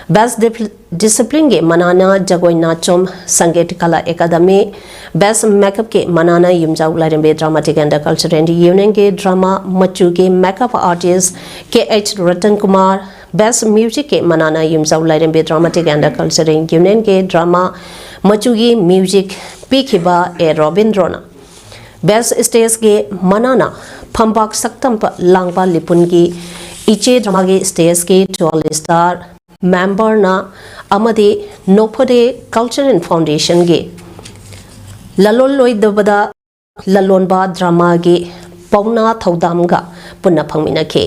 Best Dip-, Discipline ꯒꯤ ꯃꯅꯥꯅ ꯖꯒꯣꯏ ꯅꯥꯆꯣꯝ ꯁꯪꯒꯤꯠ ꯀꯂꯥ ꯑꯦꯀꯥꯗꯃꯤ, Best Makeup ꯀꯤ ꯃꯅꯥꯅ ꯌꯨꯝꯖꯥꯎ ꯂꯥꯏꯔꯦꯝꯕꯤ Dramatic and Cultural Union ꯒꯤ drama ꯃꯆꯨꯒꯤ makeup artist K H Ratan Kumar, Best Music ꯀꯤ ꯃꯅꯥꯅ ꯌꯨꯝꯖꯥꯎ ꯂꯥꯏꯔꯦꯝꯕꯤ Dramatic and Cultural Union ꯒꯤ drama ꯃꯆꯨꯒꯤ music ꯄꯤꯈꯤꯕ ꯑꯦ ꯔꯣꯕꯤꯟꯗ꯭ꯔꯣꯅ, Best Stage ꯒꯤ ꯃꯅꯥꯅ ꯐꯝꯕꯥꯛ ꯁꯛꯇꯝꯕ ꯂꯥꯡꯕ ꯂꯤꯄꯨꯟꯒꯤ ꯏꯆꯦ drama ꯒꯤ stage ꯀꯤ twelve star member ꯅ ꯑꯃꯗꯤ ꯅꯣꯛꯐꯗꯦ Cultural Foundation ꯒꯤ ꯂꯂꯣꯟꯂꯣꯏꯗꯕꯗ ꯂꯂꯣꯟꯕ drama ꯒꯤ ꯄꯥꯎꯅꯥ ꯊꯧꯗꯥꯝꯒ ꯄꯨꯟꯅ ꯐꯪꯃꯤꯟꯅꯈꯤ꯫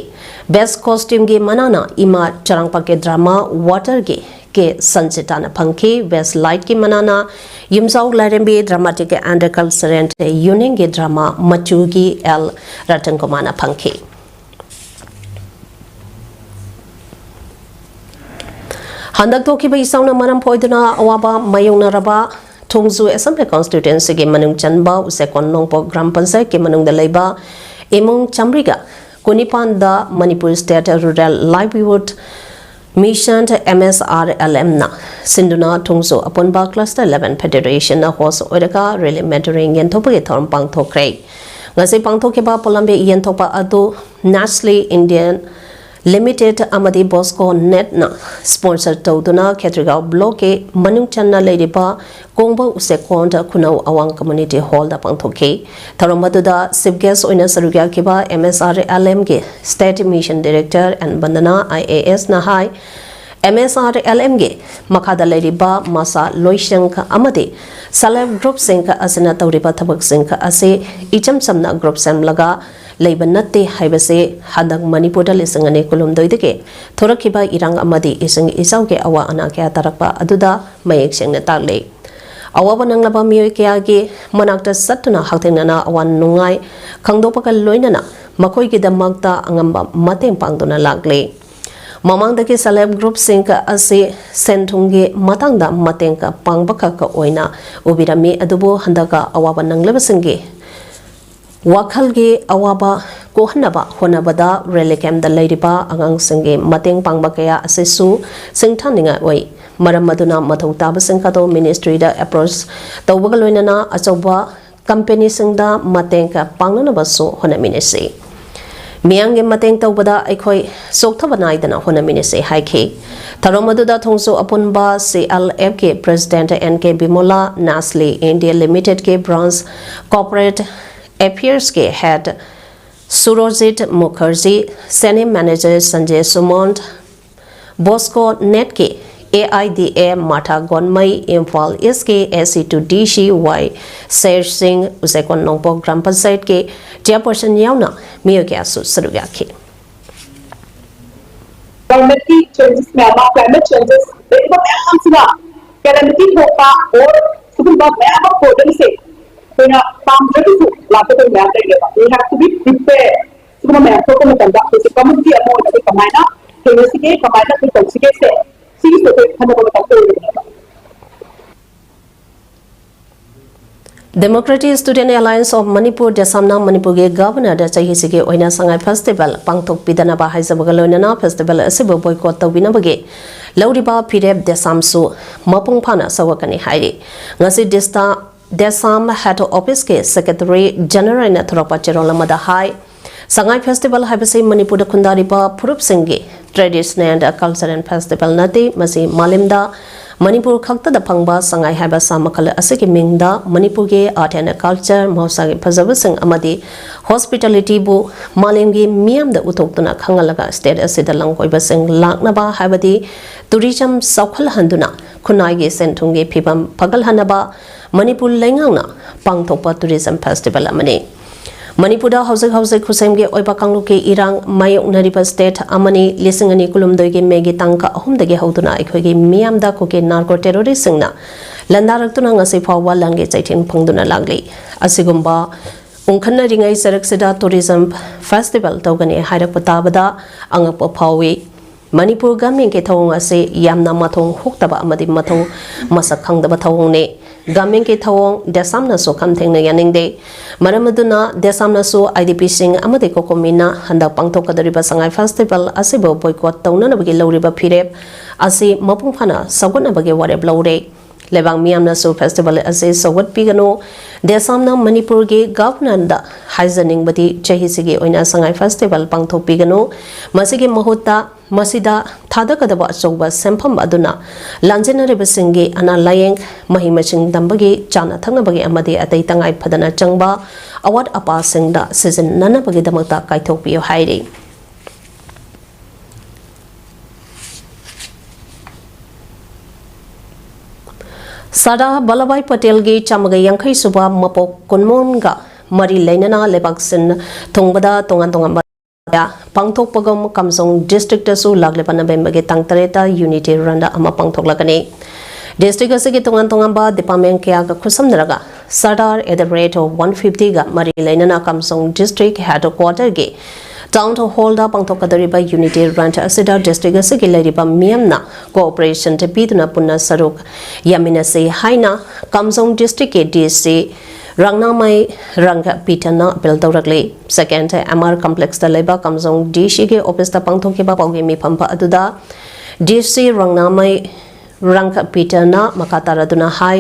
Best Costume ꯒꯤ ꯃꯅꯥꯅ ꯏꯃꯥ ꯆꯔꯥꯡꯄꯥꯛꯀꯤ drama Water ꯒꯤ ꯀꯦ ꯁꯟꯖꯤꯇꯥꯅ ꯐꯪꯈꯤ꯫ Best Light ꯀꯤ ꯃꯅꯥꯅ ꯌꯨꯝꯖꯥꯎ ꯂꯥꯏꯔꯦꯝꯕꯤ Dramatic and Cultural Union ꯒꯤ drama ꯃꯆꯨꯒꯤ ꯑꯦꯜ ꯔꯇꯟ ꯀꯨꯃꯥꯔꯅ ꯐꯪꯈꯤ꯫ ꯍꯟꯗꯛ ꯊꯣꯛꯈꯤꯕ ꯏꯆꯥꯎꯅ ꯃꯔꯝ ꯑꯣꯏꯗꯨꯅ ꯑꯋꯥꯕ ꯃꯥꯌꯣꯛꯅꯔꯕ ꯊꯣꯡꯖꯨ Assembly Constituency ꯒꯤ ꯃꯅꯨꯡ ꯆꯟꯕ ꯎꯆꯦꯛꯀꯣꯟ ꯅꯣꯡꯄꯣꯛ ꯒ꯭ꯔꯥꯝ ꯄꯟꯆꯥꯌꯠꯀꯤ ꯃꯅꯨꯡꯗ ꯂꯩꯕ ꯏꯃꯨꯡ ꯆꯥꯃꯔꯤꯒ ꯀꯨꯟꯅꯤꯄꯥꯟꯗ Manipur State Rural Livelihood Mission, M S R L M ꯅ ꯁꯤꯟꯗꯨꯅ ꯊꯣꯡꯖꯨ ꯑꯄꯨꯟꯕ Cluster eleven Federation ꯅ host ꯑꯣꯏꯔꯒ relay mentoring ꯌꯦꯟꯊꯣꯛꯄꯒꯤ ꯊꯧꯔꯝ ꯄꯥꯡꯊꯣꯛꯈ꯭ꯔꯦ꯫ ꯉꯁꯤ ꯄꯥꯡꯊꯣꯛꯈꯤꯕ ꯄꯣꯠꯂꯝꯕꯤ ꯌꯦꯟꯊꯣꯛꯄ ꯑꯗꯨ Nestle Indian Limited ꯑꯃꯗꯤ Bosco Net ꯅ sponsor ꯇꯧꯗꯨꯅ ꯈꯦꯇ꯭ꯔꯤꯒꯥꯎ block ꯀꯤ ꯃꯅꯨꯡ ꯆꯟꯅ ꯂꯩꯔꯤꯕ ꯀꯣꯡꯕ ꯎꯆꯦꯛꯀꯣꯟꯗ ꯈꯨꯅꯧ ꯑꯋꯥꯡ community hall ꯗ ꯄꯥꯡꯊꯣꯛꯈꯤ꯫ ꯊꯧꯔꯝ ꯑꯗꯨꯗ chief guest ꯑꯣꯏꯅ ꯁꯔꯨꯛ ꯌꯥꯈꯤꯕ M S R L M ꯒꯤ state mission director N Vandana I A S ꯅ ꯍꯥꯏ, M S R L M ꯒꯤ ꯃꯈꯥꯗ ꯂꯩꯔꯤꯕ ꯃꯁꯥ ꯂꯣꯏꯁꯪ ꯑꯃꯗꯤ self help group ꯁꯤꯡ ꯑꯁꯤꯅ ꯇꯧꯔꯤꯕ ꯊꯕꯛꯁꯤꯡ ꯑꯁꯤ ꯏꯆꯝ ꯆꯝꯅ group ꯁꯦꯝꯂꯒ ꯂꯩꯕ ꯅꯠꯇꯦ ꯍꯥꯏꯕꯁꯤ ꯍꯟꯗꯛ ꯃꯅꯤꯄꯨꯔꯗ ꯂꯤꯁꯤꯡ ꯑꯅꯤ ꯀꯨꯟꯍꯨꯝꯗꯣꯏꯗꯒꯤ ꯊꯣꯔꯛꯈꯤꯕ ꯏꯔꯥꯡ ꯑꯃꯗꯤ ꯏꯁꯤꯡ ꯏꯆꯥꯎꯒꯤ ꯑꯋꯥ ꯑꯅꯥ ꯀꯌꯥ ꯇꯥꯔꯛꯄ ꯑꯗꯨꯗ ꯃꯌꯦꯛ ꯁꯦꯡꯅ ꯇꯥꯛꯂꯤ꯫ ꯑꯋꯥꯕ ꯅꯪꯂꯕ ꯃꯤꯑꯣꯏ ꯀꯌꯥꯒꯤ ꯃꯅꯥꯛꯇ ꯆꯠꯇꯨꯅ ꯍꯛꯊꯦꯡꯅꯅ ꯑꯋꯥ ꯅꯨꯡꯉꯥꯏ ꯈꯪꯗꯣꯛꯄꯒ ꯂꯣꯏꯅꯅ ꯃꯈꯣꯏꯒꯤꯗꯃꯛꯇ ꯑꯉꯝꯕ ꯃꯇꯦꯡ ꯄꯥꯡꯗꯨꯅ ꯂꯥꯛꯂꯤ꯫ ꯃꯃꯥꯡꯗꯒꯤ self help group ꯁꯤꯡ ꯑꯁꯤ ꯁꯦꯟ ꯊꯨꯝꯒꯤ ꯃꯇꯥꯡꯗ ꯃꯇꯦꯡ ꯄꯥꯡꯕ ꯈꯛ ꯑꯣꯏꯅ ꯎꯕꯤꯔꯝꯃꯤ, ꯑꯗꯨꯕꯨ ꯍꯟꯗꯛ ꯑꯋꯥꯕ ꯅꯪꯂꯕꯁꯤꯡꯒꯤ ꯋꯥꯈꯜꯒꯤ ꯑꯋꯥꯕ ꯀꯣꯛꯍꯟꯅꯕ ꯍꯣꯠꯅꯕꯗ relief camp ꯇ ꯂꯩꯔꯤꯕ ꯑꯉꯥꯡꯁꯤꯡꯒꯤ ꯃꯇꯦꯡ ꯄꯥꯡꯕ ꯀꯌꯥ ꯑꯁꯤꯁꯨ ꯁꯤꯡꯊꯥꯅꯤꯡꯉꯥꯏ ꯑꯣꯏ꯫ ꯃꯔꯝ ꯑꯗꯨꯅ ꯃꯊꯧ ꯇꯥꯕꯁꯤꯡ ꯑꯗꯨ ministry ꯗ approach ꯇꯧꯕꯒ ꯂꯣꯏꯅꯅ ꯑꯆꯧꯕ company ꯁꯤꯡꯗ ꯃꯇꯦꯡ ꯄꯥꯡꯅꯅꯕꯁꯨ ꯍꯣꯠꯅꯃꯤꯟꯅꯁꯤ꯫ ꯃꯤꯌꯥꯝꯒꯤ ꯃꯇꯦꯡ ꯇꯧꯕꯗ ꯑꯩꯈꯣꯏ ꯆꯣꯛꯊꯕ ꯅꯥꯏꯗꯅ ꯍꯣꯠꯅꯃꯤꯟꯅꯁꯤ ꯍꯥꯏꯈꯤ꯫ ꯊꯧꯔꯝ ꯑꯗꯨꯗ ꯊꯣꯡꯖꯨ ꯑꯄꯨꯟꯕ C L F ꯀꯤ president N K ꯕꯤꯃꯣꯂꯥ, Nestle India Limited ꯀꯤ branch corporate affairs ꯀꯤ head ꯁꯨꯔꯣꯖꯤꯠ ꯃꯨꯈꯔꯖꯤ, senior manager ꯁꯟꯖꯦ ꯁꯨꯃꯣꯟ, Bosco Net ꯀꯤ A I D A ꯃꯥꯔꯊꯥ ꯒꯣꯟꯃꯩ, Imphal East ꯀꯤ A C to D C Y ꯁꯦꯔ ꯁꯤꯡ, ꯎꯆꯦꯛꯀꯣꯟ ꯅꯣꯡꯄꯣꯛ ꯒ꯭ꯔꯥꯝ ꯄꯟꯆꯥꯌꯠꯀꯤ chairperson ꯌꯥꯎꯅ ꯃꯤꯑꯣꯏ ꯀꯌꯥꯁꯨ ꯁꯔꯨꯛ ꯌꯥꯈꯤ꯫ Climate ꯀꯤ changes ꯃꯌꯥꯝ ꯑꯃ, climate changes ꯂꯩꯔꯤꯕ ꯃꯌꯥꯝꯁꯤꯅ calamity ꯊꯣꯛꯄ or ꯁꯤꯒꯨꯝꯕ ꯃꯌꯥꯝ ꯑꯃ problemꯁꯦ ꯑꯩꯈꯣꯏꯅ ꯄꯥꯝꯗ꯭ꯔꯒꯁꯨ ꯂꯥꯛꯀꯗꯕ ꯃꯌꯥꯝ ꯂꯩꯔꯦꯕ꯫ We have to be prepared꯫ ꯁꯤꯒꯨꯝꯕ ꯃꯌꯥꯝ ꯊꯣꯛꯄ ꯃꯇꯝꯗ ꯑꯩꯈꯣꯏꯁꯦ community ꯑꯃ ꯑꯣꯏꯅ ꯑꯩꯈꯣꯏ ꯀꯃꯥꯏꯅ ꯊꯦꯡꯅꯁꯤꯒꯦ, ꯀꯃꯥꯏꯅ ꯑꯩꯈꯣꯏ ꯇꯧꯁꯤꯒꯦꯁꯦ, ꯁꯤꯒꯤꯁꯨ ꯑꯩꯈꯣꯏ ꯈꯟꯅꯕ ꯃꯇꯝ ꯑꯣꯏꯔꯦꯕ꯫ Democratic Student Alliance of Manipur, ꯗꯦꯁꯥꯝꯅ ꯃꯅꯤꯄꯨꯔꯒꯤ governor ꯗ ꯆꯍꯤꯁꯤꯒꯤ ꯑꯣꯏꯅ ꯁꯉꯥꯏ festival ꯄꯥꯡꯊꯣꯛꯄꯤꯗꯅꯕ ꯍꯥꯏꯖꯕꯒ ꯂꯣꯏꯅꯅ festival ꯑꯁꯤꯕꯨ boycott ꯇꯧꯕꯤꯅꯕꯒꯤ ꯂꯧꯔꯤꯕ ꯐꯤꯔꯦꯞ ꯗꯦꯁꯥꯝꯁꯨ ꯃꯄꯨꯡ ꯐꯥꯅ ꯁꯧꯒꯠꯀꯅꯤ ꯍꯥꯏꯔꯤ꯫ ꯉꯁꯤ ꯗꯤꯁꯇꯥ ꯗꯦꯁꯥꯝ head office ꯀꯤ secretary general ꯅ ꯊꯣꯔꯛꯄ ꯆꯦꯔꯣꯜ ꯑꯃꯗ ꯍꯥꯏ, ꯁꯉꯥꯏ ꯐꯦꯁꯇꯤꯚꯦꯜ ꯍꯥꯏꯕꯁꯤ ꯃꯅꯤꯄꯨꯔꯗ ꯈꯨꯟꯗꯥꯔꯤꯕ ꯐꯨꯔꯨꯞꯁꯤꯡꯒꯤ ꯇ꯭ꯔꯦꯗꯤꯁꯅꯦꯜ ꯀꯜꯆꯔꯦꯜ ꯐꯦꯁꯇꯤꯚꯦꯜ ꯅꯠꯇꯦ꯫ ꯃꯁꯤ ꯃꯥꯂꯦꯝꯗ ꯃꯅꯤꯄꯨꯔ ꯈꯛꯇꯗ ꯐꯪꯕ ꯁꯉꯥꯏ ꯍꯥꯏꯕ ꯁꯥ ꯃꯈꯜ ꯑꯁꯤꯒꯤ ꯃꯤꯡꯗ ꯃꯅꯤꯄꯨꯔꯒꯤ ꯑꯥꯔꯠ ꯑꯦꯟ ꯀꯜꯆꯔ, ꯃꯍꯧꯁꯥꯒꯤ ꯐꯖꯕꯁꯤꯡ ꯑꯃꯗꯤ ꯍꯣꯁꯄꯤꯇꯥꯂꯤꯇꯤꯕꯨ ꯃꯥꯂꯦꯝꯒꯤ ꯃꯤꯌꯥꯝꯗ ꯎꯠꯊꯣꯛꯇꯨꯅ ꯈꯪꯍꯜꯂꯒ ꯁ꯭ꯇꯦꯠ ꯑꯁꯤꯗ ꯂꯝꯀꯣꯏꯕꯁꯤꯡ ꯂꯥꯛꯅꯕ ꯍꯥꯏꯕꯗꯤ ꯇꯨꯔꯤꯖꯝ ꯆꯥꯎꯈꯠꯍꯟꯗꯨꯅ ꯈꯨꯟꯅꯥꯏꯒꯤ ꯁꯦꯟ ꯊꯨꯝꯒꯤ ꯐꯤꯕꯝ ꯐꯒꯠꯍꯟꯅꯕ ꯃꯅꯤꯄꯨꯔ ꯂꯩꯉꯥꯛꯅ ꯄꯥꯡꯊꯣꯛꯄ ꯇꯨꯔꯤꯖꯝ ꯐꯦꯁꯇꯤꯚꯦꯜ ꯑꯃꯅꯤ꯫ ꯃꯅꯤꯄꯨꯔꯗ ꯍꯧꯖꯤꯛ ꯍꯧꯖꯤꯛ ꯈꯨꯠꯁꯦꯝꯒꯤ ꯑꯣꯏꯕ ꯀꯥꯡꯂꯨꯞꯀꯤ ꯏꯔꯥꯡ ꯃꯥꯌꯣꯛꯅꯔꯤꯕ ꯁ꯭ꯇꯦꯠ ꯑꯃꯅꯤ꯫ ꯂꯤꯁꯤꯡ ꯑꯅꯤ ꯀꯨꯟꯍꯨꯝꯗꯣꯏꯒꯤ ꯃꯦꯒꯤ ꯇꯥꯡ ꯑꯍꯨꯝꯗꯒꯤ ꯍꯧꯗꯨꯅ ꯑꯩꯈꯣꯏꯒꯤ ꯃꯤꯌꯥꯝꯗ ꯀꯨꯀꯤ ꯅꯥꯔꯀꯣ ꯇꯦꯔꯣꯔꯤꯁꯁꯤꯡꯅ ꯂꯥꯟꯗꯥꯔꯛꯇꯨꯅ ꯉꯁꯤ ꯐꯥꯎꯕ ꯂꯥꯟꯒꯤ ꯆꯩꯊꯦꯡ ꯐꯪꯗꯨꯅ ꯂꯥꯛꯂꯤ꯫ ꯑꯁꯤꯒꯨꯝꯕ ꯎꯪꯈꯠꯅꯔꯤꯉꯩ ꯁꯔꯛꯁꯤꯗ ꯇꯨꯔꯤꯖꯝ ꯐꯦꯁꯇꯤꯚꯦꯜ ꯇꯧꯒꯅꯤ ꯍꯥꯏꯔꯛꯄ ꯇꯥꯕꯗ ꯑꯉꯛꯄ ꯐꯥꯎꯏ꯫ ꯃꯅꯤꯄꯨꯔ ꯒꯃꯦꯟꯒꯤ ꯊꯧꯑꯣꯡ ꯑꯁꯤ ꯌꯥꯝꯅ ꯃꯊꯣꯡ ꯍꯨꯛꯇꯕ ꯑꯃꯗꯤ ꯃꯊꯧ ꯃꯁꯛ ꯈꯪꯗꯕ ꯊꯧꯑꯣꯡꯅꯤ꯫ ꯒꯃꯦꯟꯒꯤ ꯊꯧꯑꯣꯡ ꯗꯦꯁꯥꯝꯅꯁꯨ ꯈꯝ ꯊꯦꯡꯅ ꯌꯥꯅꯤꯡꯗꯦ꯫ ꯃꯔꯝ ꯑꯗꯨꯅ ꯗꯦꯁꯥꯝꯅꯁꯨ ꯑꯥꯏ ꯗꯤ ꯄꯤꯁꯤꯡ ꯑꯃꯗꯤ ꯀꯣꯀꯣꯃꯤꯅ ꯍꯟꯗꯛ ꯄꯥꯡꯊꯣꯛꯀꯗꯧꯔꯤꯕ ꯁꯉꯥꯏ ꯐꯦꯁꯇꯤꯚꯦꯜ ꯑꯁꯤꯕꯨ ꯕꯣꯏꯀꯣꯠ ꯇꯧꯅꯅꯕꯒꯤ ꯂꯧꯔꯤꯕ ꯐꯤꯔꯦꯞ ꯑꯁꯤ ꯃꯄꯨꯡ ꯐꯥꯅ ꯁꯧꯒꯠꯅꯕꯒꯤ ꯋꯥꯔꯦꯞ ꯂꯧꯔꯦ꯫ ꯂꯩꯕꯥꯛ ꯃꯤꯌꯥꯝꯅꯁꯨ ꯐꯦꯁꯇꯤꯚꯦꯜ ꯑꯁꯤ ꯁꯧꯒꯠꯄꯤꯒꯅꯨ꯫ ꯗꯦꯁꯥꯝꯅ ꯃꯅꯤꯄꯨꯔꯒꯤ ꯒꯚꯔꯅꯔꯗ ꯍꯥꯏꯖꯅꯤꯡꯕꯗꯤ ꯆꯍꯤꯁꯤꯒꯤ ꯑꯣꯏꯅ ꯁꯉꯥꯏ ꯐꯦꯁꯇꯤꯚꯦꯜ ꯄꯥꯡꯊꯣꯛꯄꯤꯒꯅꯨ꯫ ꯃꯁꯤꯒꯤ ꯃꯍꯨꯠꯇ ꯃꯁꯤꯗ ꯊꯥꯗꯒꯗꯕ ꯑꯆꯧꯕ ꯁꯦꯟꯐꯝ ꯑꯗꯨꯅ ꯂꯥꯟꯖꯦꯟꯅꯔꯤꯕꯁꯤꯡꯒꯤ ꯑꯅꯥ ꯂꯥꯌꯦꯡ, ꯃꯍꯩ ꯃꯁꯤꯡ ꯇꯝꯕꯒꯤ, ꯆꯥꯅ ꯊꯛꯅꯕꯒꯤ ꯑꯃꯗꯤ ꯑꯇꯩ ꯇꯉꯥꯏ ꯐꯗꯅ ꯆꯪꯕ ꯑꯋꯥꯠ ꯑꯄꯥꯁꯤꯡꯗ ꯁꯤꯖꯤꯟꯅꯅꯕꯒꯤꯗꯃꯛꯇ ꯀꯥꯏꯊꯣꯛꯄꯤꯌꯨ ꯍꯥꯏꯔꯤ꯫ ꯁꯔꯗꯥꯔ ꯚꯜꯂꯚꯚꯥꯏ ꯄꯇꯦꯜꯒꯤ ꯆꯥꯝꯃꯒ ꯌꯥꯡꯈꯩ ꯁꯨꯕ ꯃꯄꯣꯛ ꯀꯨꯟꯃꯣꯟꯒ ꯃꯔꯤ ꯂꯩꯅꯅ ꯂꯩꯕꯥꯛ ꯁꯤꯟ ꯊꯨꯡꯕꯗ ꯇꯣꯉꯥꯟ ꯇꯣꯉꯥꯟꯕ ꯄꯥꯡꯊꯣꯛꯄꯒꯨꯝ ꯀꯥꯝꯖꯣꯡ ꯗꯤꯁꯇ꯭ꯔꯤꯛꯇꯁꯨ ꯂꯥꯛꯂꯤꯕ ꯅꯕꯦꯝꯕꯔꯒꯤ ꯇꯥꯡ ꯇꯔꯦꯠꯇ ꯌꯨꯅꯤꯇꯤ ꯔꯟ ꯑꯃ ꯄꯥꯡꯊꯣꯛꯂꯒꯅꯤ꯫ ꯗꯤꯁꯇ꯭ꯔꯤꯛ ꯑꯁꯤꯒꯤ ꯇꯣꯉꯥꯟ ꯇꯣꯉꯥꯟꯕ ꯗꯤꯄꯥꯔꯠꯃꯦꯟ ꯀꯌꯥꯒ ꯈꯨꯠꯁꯝꯅꯔꯒ Sardar at the rate one ꯐꯤꯐꯇꯤꯒ ꯃꯔꯤ ꯂꯩꯅꯅ ꯀꯥꯝꯖꯣꯡ ꯗꯤꯁꯇ꯭ꯔꯤꯛ ꯍꯦꯗꯀ꯭ꯋꯥꯇꯔꯒꯤ ꯇꯥꯎꯟ ꯍꯣꯜꯗ ꯄꯥꯡꯊꯣꯛꯀꯗꯧꯔꯤꯕ ꯌꯨꯅꯤꯇꯤ ꯔꯟ ꯑꯁꯤꯗ ꯗꯤꯁꯇ꯭ꯔꯤꯛ ꯑꯁꯤꯒꯤ ꯂꯩꯔꯤꯕ ꯃꯤꯌꯥꯝꯅ ꯀꯣꯑꯣꯄꯔꯦꯁꯟ ꯄꯤꯗꯨꯅ ꯄꯨꯟꯅ ꯁꯔꯨꯛ ꯌꯥꯃꯤꯟꯅꯁꯤ ꯍꯥꯏꯅ ꯀꯥꯝꯖꯣꯡ ꯗꯤꯁꯇ꯭ꯔꯤꯛꯀꯤ ꯗꯤ ꯁꯤ ꯔꯥꯡꯅꯥꯃꯩ ꯔꯪꯒꯄꯤꯇꯅ ꯑꯄꯤꯜ ꯇꯧꯔꯛꯂꯤ꯫ ꯁꯦꯀꯦꯟ ꯑꯦꯝ ꯑꯥꯔ ꯀꯝꯄ꯭ꯂꯦꯛꯁꯇ ꯂꯩꯕ ꯀꯥꯝꯖꯣꯡ ꯗꯤ ꯁꯤꯒꯤ ꯑꯣꯐꯤꯁꯇ ꯄꯥꯡꯊꯣꯛꯈꯤꯕ ꯄꯥꯎꯒꯤ ꯃꯤꯐꯝ ꯑꯗꯨꯗ ꯗꯤ ꯁꯤ ꯔꯥꯡꯅꯥꯃꯩ ꯔꯪꯒꯄꯤꯇꯅ ꯃꯈꯥ ꯇꯥꯔꯗꯨꯅ ꯍꯥꯏ,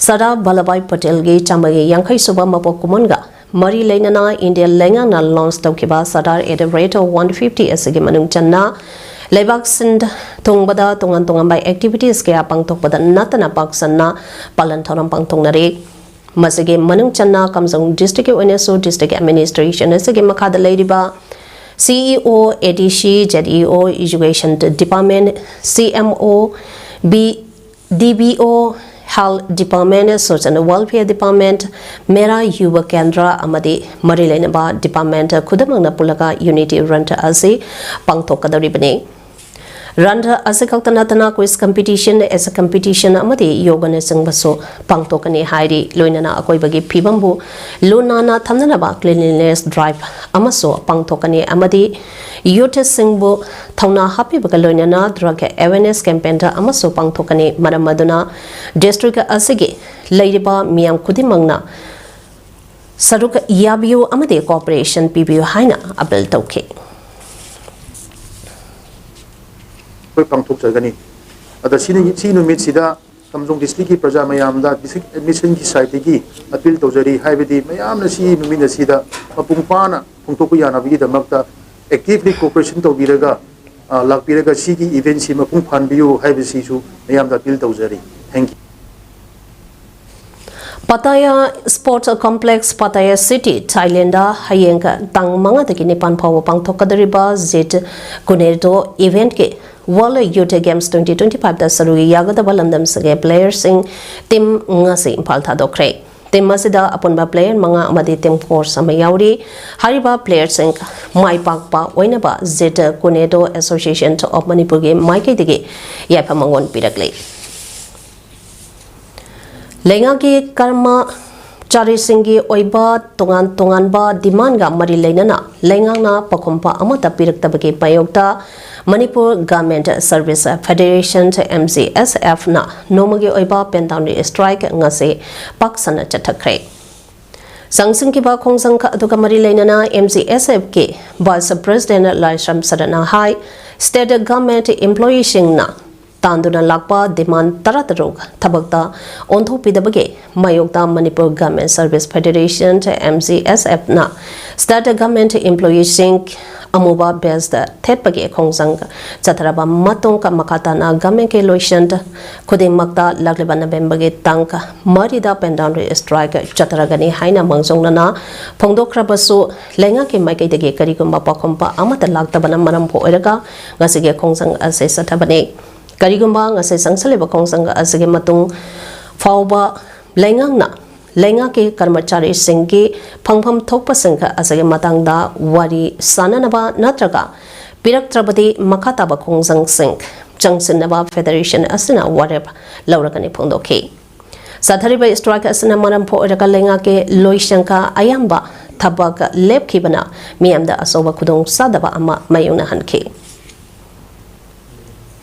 ꯁꯔꯗꯥꯔ ꯚꯜꯂꯚꯚꯥꯏ ꯄꯇꯦꯜꯒꯤ ꯆꯥꯝꯃꯒꯤ ꯌꯥꯡꯈꯩ ꯁꯨꯕ ꯃꯄꯣꯛ ꯀꯨꯝꯑꯣꯟꯒ ꯃꯔꯤ ꯂꯩꯅꯅ ꯏꯟꯗꯤꯌꯥ ꯂꯩꯉꯥꯛꯅ ꯂꯣꯟꯆ ꯇꯧꯈꯤꯕ Sardar at the rate of one fifty ꯑꯁꯤꯒꯤ ꯃꯅꯨꯡ ꯆꯟꯅ ꯂꯩꯕꯥꯛ ꯁꯤꯟ ꯊꯨꯡꯕꯗ ꯇꯣꯉꯥꯟ ꯇꯣꯉꯥꯟꯕ ꯑꯦꯛꯇꯤꯚꯤꯇꯤꯁ ꯀꯌꯥ ꯄꯥꯡꯊꯣꯛꯄꯗ ꯅꯠꯇꯅ ꯄꯥꯛ ꯁꯟꯅ ꯄꯥꯂꯟ ꯊꯧꯔꯝ ꯄꯥꯡꯊꯣꯛꯅꯔꯤ꯫ ꯃꯁꯤꯒꯤ ꯃꯅꯨꯡ ꯆꯟꯅ ꯀꯥꯝꯖꯣꯡ ꯗꯤꯁꯇ꯭ꯔꯤꯛꯀꯤ ꯑꯣꯏꯅꯁꯨ ꯗꯤꯁꯇ꯭ꯔꯤꯛ ꯑꯦꯗꯃꯤꯅꯤꯁꯇ꯭ꯔꯦꯁꯟ ꯑꯁꯤꯒꯤ ꯃꯈꯥꯗ ꯂꯩꯔꯤꯕ ꯁꯤ ꯏ ꯑꯣ, ꯑꯦ ꯗꯤ ꯁꯤ, ꯖꯦꯠ ꯏ ꯑꯣ, ꯏꯖꯨꯀꯦꯁꯟ ꯗꯤꯄꯥꯔꯠꯃꯦꯟ, ꯁꯤ M O, B, D B ꯑꯣ, health department, social welfare department, ꯃꯦꯔꯥ ꯌꯨꯕ ꯀꯦꯟꯗ꯭ꯔ ꯑꯃꯗꯤ ꯃꯔꯤ ꯂꯩꯅꯕ ꯗꯤꯄꯥꯔꯠꯃꯦꯟ ꯈꯨꯗꯤꯡꯃꯛꯅ ꯄꯨꯜꯂꯒ ꯌꯨꯅꯤꯇꯤ ꯔꯟ ꯑꯁꯤ ꯄꯥꯡꯊꯣꯛꯀꯗꯧꯔꯤꯕꯅꯤ꯫ ꯔꯟ ꯑꯁꯤ ꯈꯛꯇ ꯅꯠꯇꯅ ꯀ꯭ꯋꯤꯖ ꯀꯝꯄꯤꯇꯤꯁꯟ, ꯑꯦꯁꯦ ꯀꯝꯄꯤꯇꯤꯁꯟ ꯑꯃꯗꯤ ꯌꯣꯒꯅꯆꯤꯡꯕꯁꯨ ꯄꯥꯡꯊꯣꯛꯀꯅꯤ ꯍꯥꯏꯔꯤ꯫ ꯂꯣꯏꯅꯅ ꯑꯀꯣꯏꯕꯒꯤ ꯐꯤꯕꯝꯕꯨ ꯂꯨ ꯅꯥꯟꯅ ꯊꯝꯅꯅꯕ ꯀ꯭ꯂꯤꯟꯂꯤꯅꯦꯁ ꯗ꯭ꯔꯥꯏꯚ ꯑꯃꯁꯨ ꯄꯥꯡꯊꯣꯛꯀꯅꯤ ꯑꯃꯗꯤ ꯌꯨꯊꯁꯤꯡꯕꯨ ꯊꯧꯅꯥ ꯍꯥꯞꯄꯤꯕꯒ ꯂꯣꯏꯅꯅ ꯗ꯭ꯔꯒ ꯑꯦꯋꯦꯔꯅꯦꯁ ꯀꯦꯝꯄꯦꯟ ꯑꯃꯁꯨ ꯄꯥꯡꯊꯣꯛꯀꯅꯤ꯫ ꯃꯔꯝ ꯑꯗꯨꯅ ꯗꯤꯁꯇ꯭ꯔꯤꯛ ꯑꯁꯤꯒꯤ ꯂꯩꯔꯤꯕ ꯃꯤꯌꯥꯝ ꯈꯨꯗꯤꯡꯃꯛꯅ ꯁꯔꯨꯛ ꯌꯥꯕꯤꯌꯨ ꯑꯃꯗꯤ ꯀꯣꯑꯣꯄꯔꯦꯁꯟ ꯄꯤꯕꯤꯌꯨ ꯍꯥꯏꯅ ꯑꯄꯤꯜ ꯇꯧꯈꯤ꯫ ꯑꯩꯈꯣꯏ ꯄꯥꯡꯊꯣꯛꯆꯒꯅꯤ꯫ ꯑꯗ ꯁꯤ ꯅꯨꯃꯤꯠ-, ꯁꯤ ꯅꯨꯃꯤꯠꯁꯤꯗ ꯀꯥꯝꯖꯣꯡ ꯗꯤꯁꯇ꯭ꯔꯤꯛꯀꯤ ꯄ꯭ꯔꯖꯥ ꯃꯌꯥꯝꯗ ꯗꯤꯁꯇ꯭ꯔꯤꯛ ꯑꯦꯗꯃꯤꯁꯟꯒꯤ ꯁꯥꯏꯠꯇꯒꯤ ꯑꯄꯤꯜ ꯇꯧꯖꯔꯤ꯫ ꯍꯥꯏꯕꯗꯤ ꯃꯌꯥꯝꯅ ꯁꯤ ꯅꯨꯃꯤꯠ ꯑꯁꯤꯗ ꯃꯄꯨꯡ ꯐꯥꯅ ꯄꯥꯡꯊꯣꯛꯄ ꯌꯥꯅꯕꯒꯤꯗꯃꯛꯇ ꯑꯦꯛꯇꯤꯚꯂꯤ ꯀꯣꯑꯣꯄꯔꯦꯁꯟ ꯇꯧꯕꯤꯔꯒ, ꯑ, ꯂꯥꯛꯄꯤꯔꯒ ꯁꯤꯒꯤ ꯏꯚꯦꯟꯁꯤ ꯃꯄꯨꯡ ꯐꯥꯍꯟꯕꯤꯌꯨ ꯍꯥꯏꯕꯁꯤꯁꯨ ꯃꯌꯥꯝꯗ ꯑꯄꯤꯜ ꯇꯧꯖꯔꯤ꯫ Thank you. Pattaya sports complex, Pattaya city, Thailand ꯍꯌꯦꯡ ꯇꯥꯡ ꯃꯉꯥꯗꯒꯤ ꯅꯤꯄꯥꯟ ꯐꯥꯎꯕ ꯄꯥꯡꯊꯣꯛꯀꯗꯧꯔꯤꯕ ꯖꯤꯠ ꯀꯨꯅꯦꯗꯣ ꯏꯚꯦꯟꯠꯀꯤ world youth games twenty twenty five ꯗ ꯁꯔꯨꯛ ꯌꯥꯒꯗꯕ ꯂꯝꯗꯝꯁꯤꯡꯒꯤ ꯄ꯭ꯂꯦꯌꯔꯁꯤꯡ ꯇꯤꯝ ꯉꯁꯤ ꯏꯝꯐꯥꯜ ꯊꯥꯗꯣꯛꯈ꯭ꯔꯦ꯫ ꯇꯤꯝ ꯑꯁꯤꯗ ꯑꯄꯨꯟꯕ ꯄ꯭ꯂꯦꯌꯔ ꯃꯉꯥ ꯑꯃꯗꯤ ꯇꯤꯝ ꯀꯣꯆ ꯑꯃ ꯌꯥꯎꯔꯤ꯫ ꯍꯥꯏꯔꯤꯕ ꯄ꯭ꯂꯦꯌꯔꯁꯤꯡ ꯃꯥꯏ ꯄꯥꯛꯄ ꯑꯣꯏꯅꯕ ꯖꯤꯠ ꯀꯨꯅꯦꯗꯣ ꯑꯦꯁꯣꯁꯤꯌꯦꯁꯟ ꯑꯣꯐ ꯃꯅꯤꯄꯨꯔꯒꯤ ꯃꯥꯏꯀꯩꯗꯒꯤ ꯌꯥꯏꯐ ꯃꯪꯒꯣꯜ ꯄꯤꯔꯛꯂꯤ꯫ ꯂꯩꯉꯥꯛꯀꯤ ꯀꯔꯃꯆꯥꯔꯤꯁꯤꯡꯒꯤ ꯑꯣꯏꯕ ꯇꯣꯉꯥꯟ ꯇꯣꯉꯥꯟꯕ ꯗꯤꯃꯥꯟꯒ ꯃꯔꯤ ꯂꯩꯅꯅ ꯂꯩꯉꯥꯛꯅ ꯄꯥꯎꯈꯨꯝ ꯑꯃꯠꯇ ꯄꯤꯔꯛꯇꯕꯒꯤ ꯃꯥꯌꯣꯛꯇ Manipur government service federation, M G S ꯑꯦꯐꯅ ꯅꯣꯡꯃꯒꯤ ꯑꯣꯏꯕ ꯄꯦꯟꯗꯥꯎꯟ ꯁ꯭ꯇ꯭ꯔꯥꯏꯛ ꯉꯁꯤ ꯄꯥꯛ ꯁꯟꯅ ꯆꯠꯊꯈ꯭ꯔꯦ꯫ ꯆꯪꯁꯤꯟꯈꯤꯕ ꯈꯣꯡꯖꯪ ꯑꯗꯨꯒ ꯃꯔꯤ ꯂꯩꯅꯅ ꯑꯦꯝ ꯖꯤ ꯑꯦꯁ ꯑꯦꯐꯀꯤ ꯚꯥꯏꯁ ꯄ꯭ꯔꯦꯁꯤꯗꯦꯟꯠ ꯂꯥꯏꯁ꯭ꯔꯝ ꯁꯔꯠꯅ ꯍꯥꯏ, ꯁ꯭ꯇꯦꯠ ꯒꯚꯔꯟꯃꯦꯟꯠ ꯏꯝꯄ꯭ꯂꯣꯌꯤꯁꯤꯡꯅ ꯇꯥꯟꯗꯨꯅ ꯂꯥꯛꯄ ꯗꯤꯃꯥꯟ ꯇꯔꯥꯇꯔꯨꯛ ꯊꯕꯛꯇ ꯑꯣꯟꯊꯣꯛꯄꯤꯗꯕꯒꯤ ꯃꯥꯌꯣꯛꯇ Manipur government service federation, M G S ꯑꯦꯐꯅ ꯁ꯭ꯇꯦꯠ ꯒꯚꯔꯟꯃꯦꯟꯠ ꯏꯝꯄ꯭ꯂꯣꯌꯤꯁꯤꯡ ꯑꯃꯨꯕ ꯕꯦꯖꯇ ꯊꯦꯠꯄꯒꯤ ꯈꯣꯡꯖꯪ ꯆꯠꯊꯔꯕ ꯃꯇꯨꯡ ꯃꯈꯥ ꯇꯥꯅ ꯒꯚꯔꯟꯃꯦꯟꯠꯀꯤ ꯂꯣꯏꯁꯪ ꯈꯨꯗꯤꯡꯃꯛꯇ ꯂꯥꯛꯂꯤꯕ ꯅꯕꯦꯝꯕꯔꯒꯤ ꯇꯥꯡ ꯃꯔꯤꯗ ꯄꯦꯟꯗꯥꯜ ꯁ꯭ꯇ꯭ꯔꯥꯏꯛ ꯆꯠꯊꯔꯒꯅꯤ ꯍꯥꯏꯅ ꯃꯥꯡꯖꯧꯅꯅ ꯐꯣꯡꯗꯣꯛꯈ꯭ꯔꯕꯁꯨ, ꯂꯩꯉꯥꯛꯀꯤ ꯃꯥꯏꯀꯩꯗꯒꯤ ꯀꯔꯤꯒꯨꯝꯕ ꯄꯥꯎꯈꯨꯝ ꯑꯃꯠꯇ ꯂꯥꯛꯇꯕꯅ ꯃꯔꯝ ꯑꯣꯏꯔꯒ ꯉꯁꯤꯒꯤ ꯈꯣꯡꯖꯪ ꯑꯁꯤ ꯆꯠꯊꯕꯅꯤ꯫ ꯀꯔꯤꯒꯨꯝꯕ ꯉꯁꯤ ꯆꯪꯁꯤꯜꯂꯤꯕ ꯈꯣꯡꯖꯪ ꯑꯁꯤꯒꯤ ꯃꯇꯨꯡ ꯐꯥꯎꯕ ꯂꯩꯉꯥꯛꯅ ꯂꯩꯉꯥꯛꯀꯤ ꯀꯔꯃꯆꯥꯔꯤꯁꯤꯡꯒꯤ ꯐꯪꯐꯝ ꯊꯣꯛꯄꯁꯤꯡ ꯑꯁꯤꯒꯤ ꯃꯇꯥꯡꯗ ꯋꯥꯔꯤ ꯁꯥꯅꯅꯕ ꯅꯠꯇ꯭ꯔꯒ ꯄꯤꯔꯛꯇ꯭ꯔꯕꯗꯤ ꯃꯈꯥ ꯇꯥꯕ ꯈꯣꯡꯖꯪꯁꯤꯡ ꯆꯪꯁꯤꯟꯅꯕ ꯐꯦꯗꯦꯔꯦꯁꯟ ꯑꯁꯤꯅ ꯋꯥꯔꯦꯞ ꯂꯧꯔꯒꯅꯤ ꯐꯣꯡꯗꯣꯛꯈꯤ꯫ ꯆꯠꯊꯔꯤꯕ ꯁ꯭ꯇ꯭ꯔꯥꯏꯛ ꯑꯁꯤꯅ ꯃꯔꯝ ꯑꯣꯏꯔꯒ ꯂꯩꯉꯥꯛꯀꯤ ꯂꯣꯏꯁꯪ ꯑꯌꯥꯝꯕ ꯊꯕꯛ ꯂꯦꯞꯈꯤꯕꯅ ꯃꯤꯌꯥꯝꯗ ꯑꯆꯧꯕ ꯈꯨꯗꯣꯡꯆꯥꯗꯕ ꯑꯃ ꯃꯥꯌꯣꯛꯅꯍꯟꯈꯤ꯫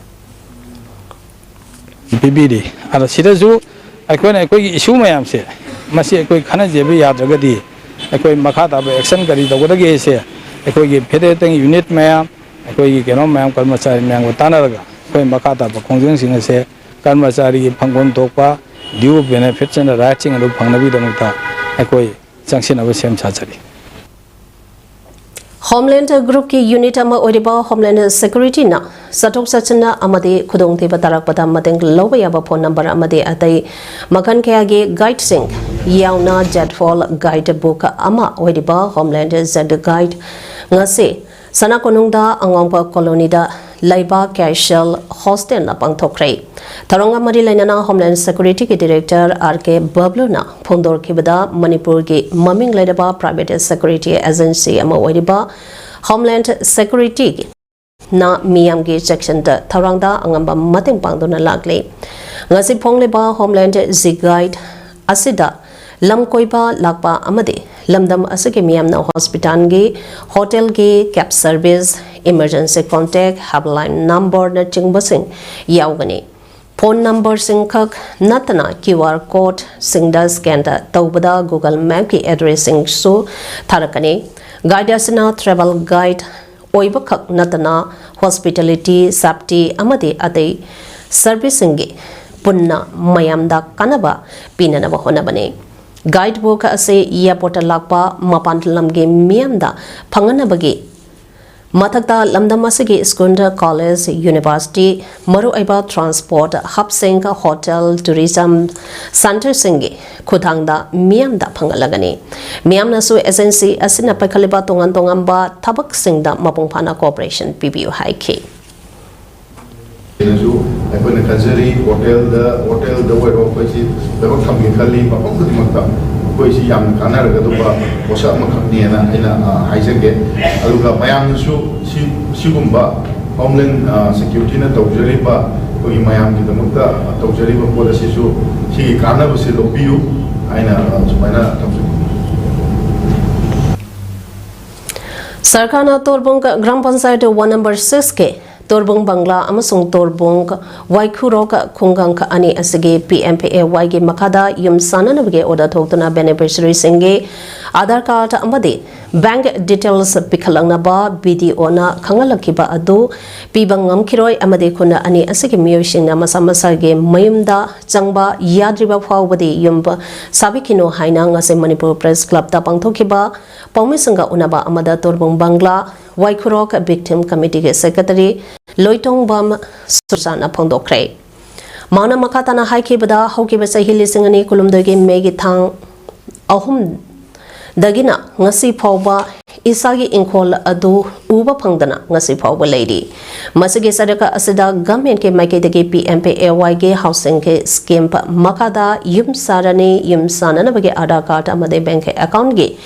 ꯄꯤꯕꯤꯔꯤ꯫ ꯑꯗꯣ ꯁꯤꯗꯁꯨ ꯑꯩꯈꯣꯏꯅ ꯑꯩꯈꯣꯏꯒꯤ ꯏꯁꯨ ꯃꯌꯥꯝꯁꯦ, ꯃꯁꯤ ꯑꯩꯈꯣꯏ ꯈꯟꯅꯖꯦꯕ ꯌꯥꯗ꯭ꯔꯒꯗꯤ ꯑꯩꯈꯣꯏ ꯃꯈꯥ ꯇꯥꯕ ꯑꯦꯛꯁꯟ ꯀꯔꯤ ꯇꯧꯒꯗꯒꯦꯁꯦ ꯑꯩꯈꯣꯏꯒꯤ ꯐꯦꯗꯔꯦꯇꯤꯡ ꯌꯨꯅꯤꯠ ꯃꯌꯥꯝ, ꯑꯩꯈꯣꯏꯒꯤ ꯀꯩꯅꯣ ꯃꯌꯥꯝ, ꯀꯔꯃꯆꯥꯔꯤ ꯃꯌꯥꯝꯒ ꯇꯥꯟꯅꯔꯒ ꯑꯩꯈꯣꯏ ꯃꯈꯥ ꯇꯥꯕ ꯈꯣꯡꯖꯪꯁꯤꯡ ꯑꯁꯦ ꯀꯔꯃꯆꯥꯔꯤꯒꯤ ꯐꯪꯐꯝ ꯊꯣꯛꯄ due benefits and rightsꯁꯤꯡ ꯑꯗꯨ ꯐꯪꯅꯕꯒꯤꯗꯃꯛꯇ ꯑꯩꯈꯣꯏ ꯆꯪꯁꯤꯟꯅꯕ ꯁꯦꯝ ꯁꯥꯖꯔꯤ꯫ ꯍꯣꯝꯂꯦꯟꯗ ꯒ꯭ꯔꯨꯞꯀꯤ ꯌꯨꯅꯤꯠ ꯑꯃ ꯑꯣꯏꯔꯤꯕ ꯍꯣꯝꯂꯦꯟꯗ ꯁꯦꯀ꯭ꯌꯨꯔꯤꯇꯤꯅ ꯆꯠꯊꯣꯛ ꯆꯠꯁꯤꯟꯗ ꯑꯃꯗꯤ ꯈꯨꯗꯣꯡꯊꯤꯕ ꯇꯥꯔꯛꯄꯗ ꯃꯇꯦꯡ ꯂꯧꯕ ꯌꯥꯕ ꯐꯣꯟ ꯅꯝꯕꯔ ꯑꯃꯗꯤ ꯑꯇꯩ ꯃꯈꯜ ꯀꯌꯥꯒꯤ ꯒꯥꯏꯗꯁꯤꯡ ꯌꯥꯎꯅ ꯖꯦꯠ ꯐꯣꯜ ꯒꯥꯏꯗ ꯕꯨꯛ ꯑꯃ ꯑꯣꯏꯔꯤꯕ ꯍꯣꯝꯂꯦꯟꯗ ꯖꯦꯠ ꯒꯥꯏꯗ ꯉꯁꯤ ꯁꯅꯥ ꯀꯣꯅꯨꯡꯗ ꯑꯉꯥꯡꯕ ꯀꯣꯂꯣꯅꯤꯗ ꯂꯩꯕ ꯀꯦꯁꯦꯜ ꯍꯣꯁꯇꯦꯜꯅ ꯄꯥꯡꯊꯣꯛꯈ꯭ꯔꯦ꯫ ꯊꯧꯔꯝꯒ ꯃꯔꯤ ꯂꯩꯅꯅ ꯍꯣꯝꯂꯦꯟꯗ ꯁꯦꯀ꯭ꯌꯨꯔꯤꯇꯤꯒꯤ ꯗꯤꯔꯦꯛꯇꯔ ꯑꯥꯔ ꯀꯦ ꯕꯕ꯭ꯂꯨꯅ ꯐꯣꯡꯗꯣꯔꯛꯈꯤꯕꯗ, ꯃꯅꯤꯄꯨꯔꯒꯤ ꯃꯃꯤꯡ ꯂꯩꯔꯕ ꯄ꯭ꯔꯥꯏꯚꯦꯠ ꯁꯦꯀ꯭ꯌꯨꯔꯤꯇꯤ ꯑꯦꯖꯦꯟꯁꯤ ꯑꯃ ꯑꯣꯏꯔꯤꯕ ꯍꯣꯝꯂꯦꯟꯗ ꯁꯦꯀ꯭ꯌꯨꯔꯤꯇꯤꯅ ꯃꯤꯌꯥꯝꯒꯤ ꯆꯦꯛꯁꯤꯟ ꯊꯧꯔꯥꯡꯗ ꯑꯉꯝꯕ ꯃꯇꯦꯡ ꯄꯥꯡꯗꯨꯅ ꯂꯥꯛꯂꯤ꯫ ꯉꯁꯤ ꯐꯣꯡꯂꯤꯕ ꯍꯣꯝꯂꯦꯟꯗ ꯖꯤ ꯒꯥꯏꯗ ꯑꯁꯤꯗ ꯂꯝ ꯀꯣꯏꯕ ꯂꯥꯛꯄ ꯑꯃꯗꯤ ꯂꯝꯗꯝ ꯑꯁꯤꯒꯤ ꯃꯤꯌꯥꯝꯅ ꯍꯣꯁꯄꯤꯇꯥꯜꯒꯤ, ꯍꯣꯇꯦꯜꯒꯤ, cab service, emergency contact, helpline ꯅꯝꯕꯔꯅꯆꯤꯡꯕꯁꯤꯡ ꯌꯥꯎꯒꯅꯤ꯫ ꯐꯣꯟ ꯅꯝꯕꯔꯁꯤꯡ ꯈꯛ ꯅꯠꯇꯅ QR code ꯁꯤꯡꯗ scan ꯇꯧꯕꯗ Google Map ꯀꯤ address ꯁꯤꯡꯁꯨ ꯊꯥꯔꯛꯀꯅꯤ꯫ ꯒꯥꯏꯗ ꯑꯁꯤꯅ travel guide ꯑꯣꯏꯕꯈꯛ ꯅꯠꯇꯅ hospitality, safety ꯑꯃꯗꯤ ꯑꯇꯩ service ꯁꯤꯡꯒꯤ ꯄꯨꯟꯅ ꯃꯌꯥꯝꯗ ꯀꯥꯟꯅꯕ ꯄꯤꯅꯅꯕ ꯍꯣꯠꯅꯕꯅꯤ꯫ Guide book ꯑꯁꯤ airport ꯇ ꯂꯥꯛꯄ ꯃꯄꯥꯟ ꯂꯝꯒꯤ ꯃꯤꯌꯥꯝꯗ ꯐꯪꯍꯟꯅꯕꯒꯤ ꯃꯊꯛꯇ ꯂꯝꯗꯝ ꯑꯁꯤꯒꯤ school, college, university, ꯃꯔꯨꯑꯣꯏꯕ transport hub ꯁꯤꯡ, hotel, tourism centre ꯁꯤꯡꯒꯤ ꯈꯨꯠꯊꯥꯡꯗ ꯃꯤꯌꯥꯝꯗ ꯐꯪꯍꯜꯂꯒꯅꯤ꯫ ꯃꯤꯌꯥꯝꯅꯁꯨ agency ꯑꯁꯤꯅ ꯄꯥꯏꯈꯠꯂꯤꯕ ꯇꯣꯉꯥꯟ ꯇꯣꯉꯥꯟꯕ ꯊꯕꯛꯁꯤꯡꯗ ꯃꯄꯨꯡ ꯐꯥꯅ cooperation ꯄꯤꯕꯤꯌꯨ ꯍꯥꯏꯈꯤ꯫ ꯑꯩꯅꯁꯨ ꯑꯩꯈꯣꯏꯅ ꯈꯟꯖꯔꯤ, hotel ꯗ, hotel ꯗ ꯑꯣꯏꯔꯣ, ꯑꯩꯈꯣꯏꯁꯤ ꯊꯕꯛ ꯊꯝꯒꯦ ꯈꯜꯂꯤ, ꯃꯐꯝ ꯈꯨꯗꯤꯡꯃꯛꯇ ꯑꯩꯈꯣꯏꯁꯤ ꯌꯥꯝꯅ ꯀꯥꯟꯅꯔꯒꯗꯧꯕ ꯄꯣꯠꯁꯛ ꯑꯃꯈꯛꯅꯦꯅ ꯑꯩꯅ, ꯑ, ꯍꯥꯏꯖꯒꯦ꯫ ꯑꯗꯨꯒ ꯃꯌꯥꯝꯅꯁꯨ ꯁꯤ, ꯁꯤꯒꯨꯝꯕ Homeland, ꯑ, Security ꯅ ꯇꯧꯖꯔꯤꯕ, ꯑꯩꯈꯣꯏꯒꯤ ꯃꯌꯥꯝꯒꯤꯗꯃꯛꯇ ꯇꯧꯖꯔꯤꯕ ꯄꯣꯠ ꯑꯁꯤꯁꯨ, ꯁꯤꯒꯤ ꯀꯥꯟꯅꯕꯁꯤ ꯂꯧꯕꯤꯌꯨ ꯍꯥꯏꯅ, ꯑ, ꯁꯨꯃꯥꯏꯅ ꯊꯝꯖꯒꯦ꯫ ꯁꯔꯀꯥꯔꯅ ꯇꯣꯔꯕꯨꯡ ꯒ꯭ꯔꯥꯝ ꯄꯟꯆꯥꯌꯠ ꯋꯥꯔꯗ ꯅꯝꯕꯔ ꯁꯤꯛꯁꯀꯤ ꯇꯣꯔꯕꯨꯡ ꯕꯪꯒ꯭ꯂꯥ ꯑꯃꯁꯨꯡ ꯇꯣꯔꯕꯨꯡ ꯋꯥꯏꯈꯨꯔꯣꯛ ꯈꯨꯡꯒꯪ ꯑꯅꯤ ꯑꯁꯤꯒꯤ ꯄꯤ ꯑꯦꯝ ꯄꯤ ꯑꯦ ꯋꯥꯏꯒꯤ ꯃꯈꯥꯗ ꯌꯨꯝ ꯁꯥꯅꯅꯕꯒꯤ order ꯊꯣꯛꯇꯨꯅ beneficiary ꯁꯤꯡꯒꯤ Aadhaar card ꯑꯃꯗꯤ bank details ꯄꯤꯈꯠꯂꯛꯅꯕ B D O ꯅ ꯈꯪꯍꯜꯂꯛꯈꯤꯕ ꯑꯗꯨ ꯄꯤꯕ ꯉꯝꯈꯤꯔꯣꯏ ꯑꯃꯗꯤ ꯈꯨꯟ ꯑꯅꯤ ꯑꯁꯤꯒꯤ ꯃꯤꯑꯣꯏꯁꯤꯡꯅ ꯃꯁꯥ ꯃꯁꯥꯒꯤ ꯃꯌꯨꯝꯗ ꯆꯪꯕ ꯌꯥꯗ꯭ꯔꯤꯕ ꯐꯥꯎꯕꯗꯤ ꯌꯨꯝ ꯁꯥꯕꯤꯈꯤꯅꯨ ꯍꯥꯏꯅ ꯉꯁꯤ ꯃꯅꯤꯄꯨꯔ Press Club ꯇ ꯄꯥꯡꯊꯣꯛꯈꯤꯕ ꯄꯥꯎꯃꯤꯁꯤꯡꯒ ꯎꯅꯕ ꯑꯃꯗ ꯇꯣꯔꯕꯨꯡ ꯕꯪꯒ꯭ꯂꯥ ꯋꯥꯏꯈꯨꯔꯣꯛ Victim Committee ꯒꯤ Secretary ꯂꯣꯏꯇꯣꯡꯕꯝ ꯁꯨꯔꯖꯥꯅ ꯐꯣꯡꯗꯣꯛꯈ꯭ꯔꯦ꯫ ꯃꯍꯥꯛꯅ ꯃꯈꯥ ꯇꯥꯅ ꯍꯥꯏꯈꯤꯕꯗ, ꯍꯧꯈꯤꯕ ꯆꯍꯤ ꯂꯤꯁꯤꯡ ꯑꯅꯤ ꯀꯨꯟꯍꯨꯝꯗꯣꯏꯒꯤ May ꯒꯤ ꯇꯥꯡ ꯑꯍꯨꯝꯗꯒꯤꯅ ꯉꯁꯤ ꯐꯥꯎꯕ ꯏꯁꯥꯒꯤ ꯏꯪꯈꯣꯜ ꯑꯗꯨ ꯎꯕ ꯐꯪꯗꯅ ꯉꯁꯤ ꯐꯥꯎꯕ ꯂꯩꯔꯤ꯫ ꯃꯁꯤꯒꯤ ꯆꯔꯛ ꯑꯁꯤꯗ government ꯀꯤ ꯃꯥꯏꯀꯩꯗꯒꯤ P M P A Y ꯒꯤ housing ꯒꯤ scheme ꯃꯈꯥꯗ ꯌꯨꯝ ꯁꯥꯔꯅꯤ, ꯌꯨꯝ ꯁꯥꯅꯅꯕꯒꯤ Aadhaar card ꯑꯃꯗꯤ bank account ꯒꯤ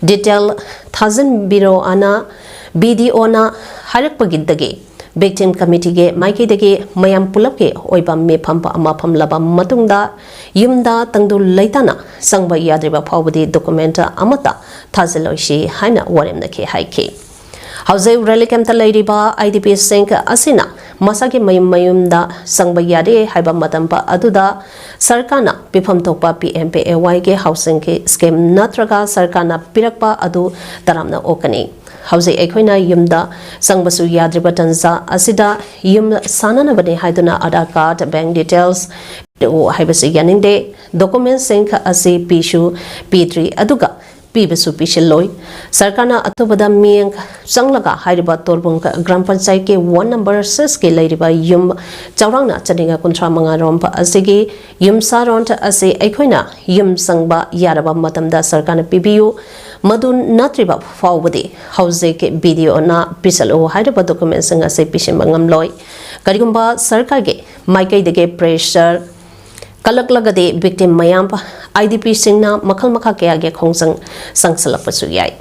detail ꯊꯥꯖꯤꯟꯕꯤꯔꯣ ꯑꯅ B D O ꯅ ꯍꯥꯏꯔꯛꯄꯒꯤꯗꯒꯤ Victim Committee ꯒꯤ ꯃꯥꯏꯀꯩꯗꯒꯤ ꯃꯌꯥꯝ ꯄꯨꯂꯞꯀꯤ ꯑꯣꯏꯕ ꯃꯤꯐꯝ ꯑꯃ ꯐꯝꯂꯕ ꯃꯇꯨꯡꯗ ꯌꯨꯝꯗ ꯇꯪꯗꯨ ꯂꯩꯇꯥꯅ ꯆꯪꯕ ꯌꯥꯗ꯭ꯔꯤꯕ ꯐꯥꯎꯕꯗꯤ document ꯑꯃꯠꯇ ꯊꯥꯖꯤꯜꯂꯣꯏꯁꯤ ꯍꯥꯏꯅ ꯋꯥꯔꯦꯝꯅꯈꯤ ꯍꯥꯏꯈꯤ꯫ ꯍꯧꯖꯤꯛ relief camp ꯇ ꯂꯩꯔꯤꯕ I D P ꯁꯤꯡ ꯑꯁꯤꯅ ꯃꯁꯥꯒꯤ ꯃꯌꯨꯝ ꯃꯌꯨꯝꯗ ꯆꯪꯕ ꯌꯥꯔꯦ ꯍꯥꯏꯕ ꯃꯇꯝ ꯑꯗꯨꯗ ꯁꯔꯀꯥꯔꯅ ꯄꯤꯐꯝ ꯊꯣꯛꯄ P M P A Y ꯒꯤ housing ꯒꯤ scheme ꯅꯠꯇ꯭ꯔꯒ ꯁꯔꯀꯥꯔꯅ ꯄꯤꯔꯛꯄ ꯑꯗꯨ ꯇꯔꯥꯝꯅ ꯑꯣꯛꯀꯅꯤ꯫ ꯍꯧꯖꯤꯛ ꯑꯩꯈꯣꯏꯅ ꯌꯨꯝꯗ ꯆꯪꯕꯁꯨ ꯌꯥꯗ꯭ꯔꯤꯕ ꯇꯥꯟꯖꯥ ꯑꯁꯤꯗ ꯌꯨꯝ ꯁꯥꯟꯅꯅꯕꯅꯤ ꯍꯥꯏꯗꯨꯅ Aadhaar card, bank details ꯄꯤꯔꯛꯎ ꯍꯥꯏꯕꯁꯤ ꯌꯥꯅꯤꯡꯗꯦ꯫ Documentsꯁꯤꯡ ꯑꯁꯤ ꯄꯤꯁꯨ ꯄꯤꯗ꯭ꯔꯤ, ꯑꯗꯨꯒ ꯄꯤꯕꯁꯨ ꯄꯤꯁꯤꯜꯂꯣꯏ꯫ ꯁꯔꯀꯥꯔꯅ ꯑꯊꯨꯕꯗ ꯃꯤꯠꯌꯦꯡ ꯆꯪꯂꯒ ꯍꯥꯏꯔꯤꯕ ꯇꯣꯔꯕꯨꯡ ꯒ꯭ꯔꯥꯝ ꯄꯟꯆꯥꯌꯠꯀꯤ ward number sixꯀꯤ ꯂꯩꯔꯤꯕ ꯌꯨꯝ ꯆꯥꯎꯔꯥꯛꯅ ꯆꯅꯤꯒ ꯀꯨꯟꯊ꯭ꯔꯥ ꯃꯉꯥ ꯔꯣꯝ ꯑꯁꯤꯒꯤ ꯌꯨꯝꯁꯥꯔꯣꯟ ꯑꯁꯤ ꯑꯩꯈꯣꯏꯅ ꯌꯨꯝ ꯆꯪꯕ ꯌꯥꯔꯕ ꯃꯇꯝꯗ ꯁꯔꯀꯥꯔꯅ ꯄꯤꯕꯤꯌꯨ꯫ ꯃꯗꯨ ꯅꯠꯇ꯭ꯔꯤꯕ ꯐꯥꯎꯕꯗꯤ ꯍꯧꯖꯤꯛ BDOꯅ ꯄꯤꯁꯜꯂꯨ ꯍꯥꯏꯔꯤꯕ documentsꯁꯤꯡ ꯑꯁꯤ ꯄꯤꯁꯤꯟꯕ ꯉꯝꯂꯣꯏ꯫ ꯀꯔꯤꯒꯨꯝꯕ ꯁꯔꯀꯥꯔꯒꯤ ꯃꯥꯏꯀꯩꯗꯒꯤ pressure ꯀꯜꯂꯛꯂꯒꯗꯤ victim ꯃꯌꯥꯝ, IDPꯁꯤꯡꯅ ꯃꯈꯜ ꯃꯈꯥ ꯀꯌꯥꯒꯤ ꯈꯣꯡꯖꯪ ꯆꯪꯁꯤꯜꯂꯛꯄꯁꯨ ꯌꯥꯏ꯫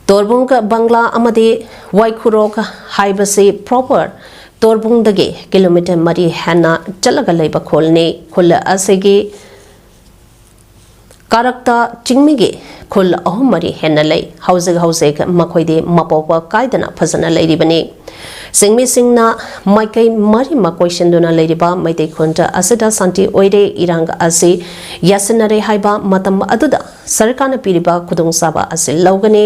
ꯇꯣꯔꯕꯨꯡ ꯕꯪꯒ꯭ꯂꯥ ꯑꯃꯗꯤ ꯋꯥꯏꯈꯨꯔꯣꯛ ꯍꯥꯏꯕꯁꯤ proper ꯇꯣꯔꯕꯨꯡꯗꯒꯤ kilometre ꯃꯔꯤ ꯍꯦꯟꯅ ꯆꯠꯂꯒ ꯂꯩꯕ ꯈꯨꯜꯅꯤ꯫ ꯈꯨꯜ ꯑꯁꯤꯒꯤ ꯀꯥꯔꯛꯇ ꯆꯤꯡꯃꯤꯒꯤ ꯈꯨꯜ ꯑꯍꯨꯝ ꯃꯔꯤ ꯍꯦꯟꯅ ꯂꯩ꯫ ꯍꯧꯖꯤꯛ ꯍꯧꯖꯤꯛ ꯃꯈꯣꯏꯗꯤ ꯃꯄꯣꯛꯄ ꯀꯥꯏꯗꯅ ꯐꯖꯅ ꯂꯩꯔꯤꯕꯅꯤ꯫ ꯆꯤꯡꯃꯤꯁꯤꯡꯅ ꯃꯥꯏꯀꯩ ꯃꯔꯤꯃꯛ ꯀꯣꯏꯁꯤꯟꯗꯨꯅ ꯂꯩꯔꯤꯕ ꯃꯩꯇꯩ ꯈꯨꯟ ꯑꯁꯤꯗ ꯁꯥꯟꯇꯤ ꯑꯣꯏꯔꯦ꯫ ꯏꯔꯥꯡ ꯑꯁꯤ ꯌꯥꯁꯤꯟꯅꯔꯦ ꯍꯥꯏꯕ ꯃꯇꯝ ꯑꯗꯨꯗ ꯁꯔꯀꯥꯔꯅ ꯄꯤꯔꯤꯕ ꯈꯨꯗꯣꯡꯆꯥꯕ ꯑꯁꯤ ꯂꯧꯒꯅꯤ꯫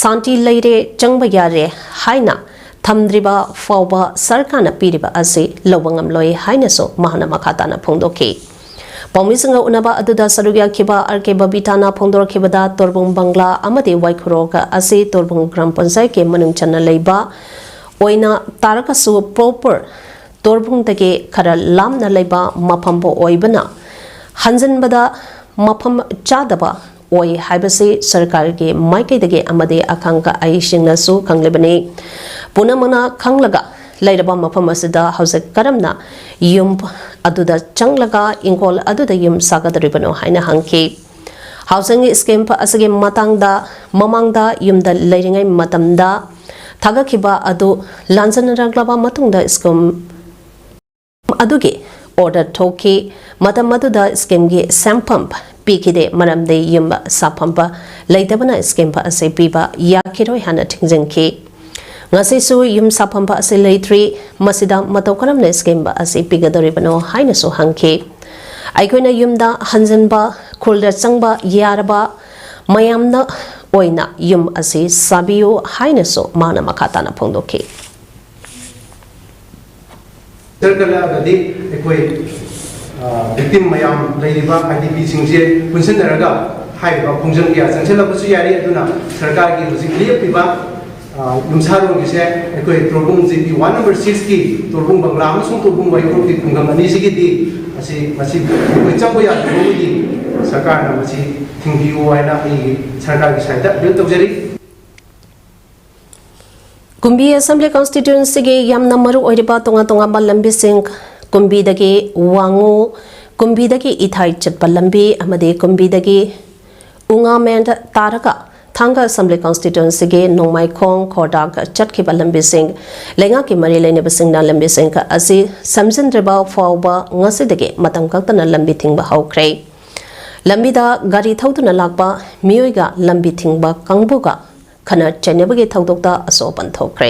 ꯁꯥꯟꯇꯤ ꯂꯩꯔꯦ, ꯆꯪꯕ ꯌꯥꯔꯦ ꯍꯥꯏꯅ ꯊꯝꯗ꯭ꯔꯤꯕ ꯐꯥꯎꯕ ꯁꯔꯀꯥꯔꯅ ꯄꯤꯔꯤꯕ ꯑꯁꯤ ꯂꯧꯕ ꯉꯝꯂꯣꯏ ꯍꯥꯏꯅꯁꯨ ꯃꯍꯥꯛꯅ ꯃꯈꯥ ꯇꯥꯅ ꯐꯣꯡꯗꯣꯛꯈꯤ꯫ ꯄꯥꯎꯃꯤꯁꯤꯡꯒ ꯎꯅꯕ ꯑꯗꯨꯗ ꯁꯔꯨꯛ ꯌꯥꯈꯤꯕ ꯑꯥꯔ ꯀꯦ ꯕꯕꯤꯇꯥꯅ ꯐꯣꯡꯗꯣꯔꯛꯈꯤꯕꯗ, ꯇꯣꯔꯕꯨꯡ ꯕꯪꯒ꯭ꯂꯥ ꯑꯃꯗꯤ ꯋꯥꯏꯈꯨꯔꯣꯛ ꯑꯁꯤ ꯇꯣꯔꯕꯨꯡ ꯒ꯭ꯔꯥꯝ ꯄꯟꯆꯥꯌꯠꯀꯤ ꯃꯅꯨꯡ ꯆꯟꯅ ꯂꯩꯕ ꯑꯣꯏꯅ ꯇꯥꯔꯒꯁꯨ, proper ꯇꯣꯔꯕꯨꯡꯗꯒꯤ ꯈꯔ ꯂꯥꯞꯅ ꯂꯩꯕ ꯃꯐꯝꯕꯨ ꯑꯣꯏꯕꯅ, ꯍꯟꯖꯤꯟꯕꯗ ꯃꯐꯝ ꯆꯥꯗꯕ ꯑꯣꯏ ꯍꯥꯏꯕꯁꯤ ꯁꯔꯀꯥꯔꯒꯤ ꯃꯥꯏꯀꯩꯗꯒꯤ ꯑꯃꯗꯤ ꯑꯈꯪ ꯑꯍꯩꯁꯤꯡꯅꯁꯨ ꯈꯪꯂꯤꯕꯅꯤ꯫ ꯄꯨꯝꯅꯃꯛꯅ ꯈꯪꯂꯒ ꯂꯩꯔꯕ ꯃꯐꯝ ꯑꯁꯤꯗ ꯍꯧꯖꯤꯛ ꯀꯔꯝꯅ ꯌꯨꯝ ꯑꯗꯨꯗ ꯆꯪꯂꯒ ꯏꯪꯈꯣꯜ ꯑꯗꯨꯗ ꯌꯨꯝ ꯁꯥꯒꯗꯧꯔꯤꯕꯅꯣ ꯍꯥꯏꯅ ꯍꯪꯈꯤ꯫ Housing scheme ꯑꯁꯤꯒꯤ ꯃꯇꯥꯡꯗ ꯃꯃꯥꯡꯗ ꯌꯨꯝꯗ ꯂꯩꯔꯤꯉꯩ ꯃꯇꯝꯗ ꯊꯥꯒꯠꯈꯤꯕ ꯑꯗꯨ ꯂꯥꯟꯖꯟꯅꯔꯛꯂꯕ ꯃꯇꯨꯡꯗ scheme ꯑꯗꯨꯒꯤ order ꯊꯣꯛꯈꯤ꯫ ꯃꯇꯝ ꯑꯗꯨꯗ schemeꯒꯤ ꯁꯦꯟꯐꯝ ꯄꯤꯈꯤꯗꯦ, ꯃꯔꯝꯗꯤ ꯌꯨꯝ ꯁꯥꯐꯝ ꯂꯩꯇꯕꯅ scheme ꯑꯁꯤ ꯄꯤꯕ ꯌꯥꯈꯤꯔꯣꯏ ꯍꯥꯏꯅ ꯊꯤꯡꯖꯤꯟꯈꯤ꯫ ꯉꯁꯤꯁꯨ ꯌꯨꯝ ꯁꯥꯐꯝ ꯑꯁꯤ ꯂꯩꯇ꯭ꯔꯤ꯫ ꯃꯁꯤꯗ ꯃꯇꯧ ꯀꯔꯝꯅ scheme ꯑꯁꯤ ꯄꯤꯒꯗꯧꯔꯤꯕꯅꯣ ꯍꯥꯏꯅꯁꯨ ꯍꯪꯈꯤ꯫ ꯑꯩꯈꯣꯏꯅ ꯌꯨꯝꯗ ꯍꯟꯖꯤꯟꯕ, ꯈꯨꯜꯗ ꯆꯪꯕ ꯌꯥꯔꯕ, ꯃꯌꯥꯝꯅ ꯑꯣꯏꯅ ꯌꯨꯝ ꯑꯁꯤ ꯁꯥꯕꯤꯌꯨ ꯍꯥꯏꯅꯁꯨ ꯃꯥꯅ ꯃꯈꯥ ꯇꯥꯅ ꯐꯣꯡꯗꯣꯛꯈꯤ꯫ ꯗꯔꯀꯥꯔ ꯂꯥꯛꯑꯒꯗꯤ ꯑꯩꯈꯣꯏ ꯚꯤꯛꯇꯤꯝ ꯃꯌꯥꯝ ꯂꯩꯔꯤꯕ ꯑꯥꯏ ꯗꯤ ꯄꯤꯁꯤꯡꯁꯦ ꯄꯨꯟꯁꯤꯟꯅꯔꯒ ꯍꯥꯏꯔꯤꯕ ꯈꯣꯡꯖꯪ ꯀꯌꯥ ꯆꯪꯁꯤꯜꯂꯛꯄꯁꯨ ꯌꯥꯔꯤ꯫ ꯑꯗꯨꯅ ꯁꯔꯀꯥꯔꯒꯤ ꯍꯧꯖꯤꯛ ꯂꯦꯞꯄꯤꯕ ꯌꯨꯝꯁꯥꯔꯣꯜꯒꯤꯁꯦ ꯑꯩꯈꯣꯏ ꯇꯣꯔꯕꯨꯡ ꯖꯤ ꯄꯤ ꯋꯥꯔꯗ ꯅꯝꯕꯔ ꯁꯤꯛꯁꯀꯤ ꯇꯣꯔꯕꯨꯡ ꯕꯪꯒ꯭ꯂꯥ ꯑꯃꯁꯨꯡ ꯇꯣꯔꯕꯨꯡ ꯋꯥꯏꯈꯣꯛꯀꯤ ꯈꯨꯡꯒꯪ ꯑꯅꯤꯁꯤꯒꯤꯗꯤ ꯑꯁꯤ ꯃꯁꯤ ꯑꯩꯈꯣꯏ ꯆꯪꯕ ꯌꯥꯗ꯭ꯔꯤꯕ ꯑꯃꯒꯤ ꯁꯔꯀꯥꯔꯅ ꯃꯁꯤ ꯊꯤꯡꯕꯤꯌꯨ ꯍꯥꯏꯅ ꯑꯩꯒꯤ ꯁꯔꯀꯥꯔꯒꯤ ꯁꯥꯏꯠꯇ ꯑꯄꯤꯜ ꯇꯧꯖꯔꯤ꯫ ꯀꯨꯝꯕꯤ ꯑꯦꯁꯦꯝꯕ꯭ꯂꯤ ꯀꯟꯁꯇꯤꯇ꯭ꯋꯦꯟꯁꯤꯒꯤ ꯌꯥꯝꯅ ꯃꯔꯨ ꯑꯣꯏꯔꯤꯕ ꯇꯣꯉꯥꯟ ꯇꯣꯉꯥꯟꯕ ꯂꯝꯕꯤꯁꯤꯡ, ꯀꯨꯝꯕꯤꯗꯒꯤ ꯋꯥꯉꯨ, ꯀꯨꯝꯕꯤꯗꯒꯤ ꯏꯊꯥꯏ ꯆꯠꯄ ꯂꯝꯕꯤ ꯑꯃꯗꯤ ꯀꯨꯝꯕꯤꯗꯒꯤ ꯎꯉꯥꯃꯦꯟ ꯇꯥꯔꯒ ꯊꯥꯡꯒ ꯑꯦꯁꯦꯝꯕ꯭ꯂꯤ ꯀꯟꯁꯇꯤꯇ꯭ꯋꯦꯟꯁꯤꯒꯤ ꯅꯣꯡꯃꯥꯏꯈꯣꯡ ꯈꯣꯔꯗꯥꯛ ꯆꯠꯈꯤꯕ ꯂꯝꯕꯤꯁꯤꯡ ꯂꯩꯉꯥꯛꯀꯤ ꯃꯔꯤ ꯂꯩꯅꯕꯁꯤꯡꯅ ꯂꯝꯕꯤꯁꯤꯡ ꯑꯁꯤ ꯁꯦꯝꯖꯤꯟꯗ꯭ꯔꯤꯕ ꯐꯥꯎꯕ ꯉꯁꯤꯗꯒꯤ ꯃꯇꯝ ꯀꯛꯇꯅ ꯂꯝꯕꯤ ꯊꯤꯡꯕ ꯍꯧꯈ꯭ꯔꯦ꯫ ꯂꯝꯕꯤꯗ ꯒꯥꯔꯤ ꯊꯧꯗꯨꯅ ꯂꯥꯛꯄ ꯃꯤꯑꯣꯏꯒ ꯂꯝꯕꯤ ꯊꯤꯡꯕ ꯀꯥꯡꯕꯨꯒ ꯈꯠꯅ ꯆꯩꯅꯕꯒꯤ ꯊꯧꯗꯣꯛꯇ ꯑꯁꯣꯛ ꯑꯄꯟ ꯊꯣꯛꯈ꯭ꯔꯦ꯫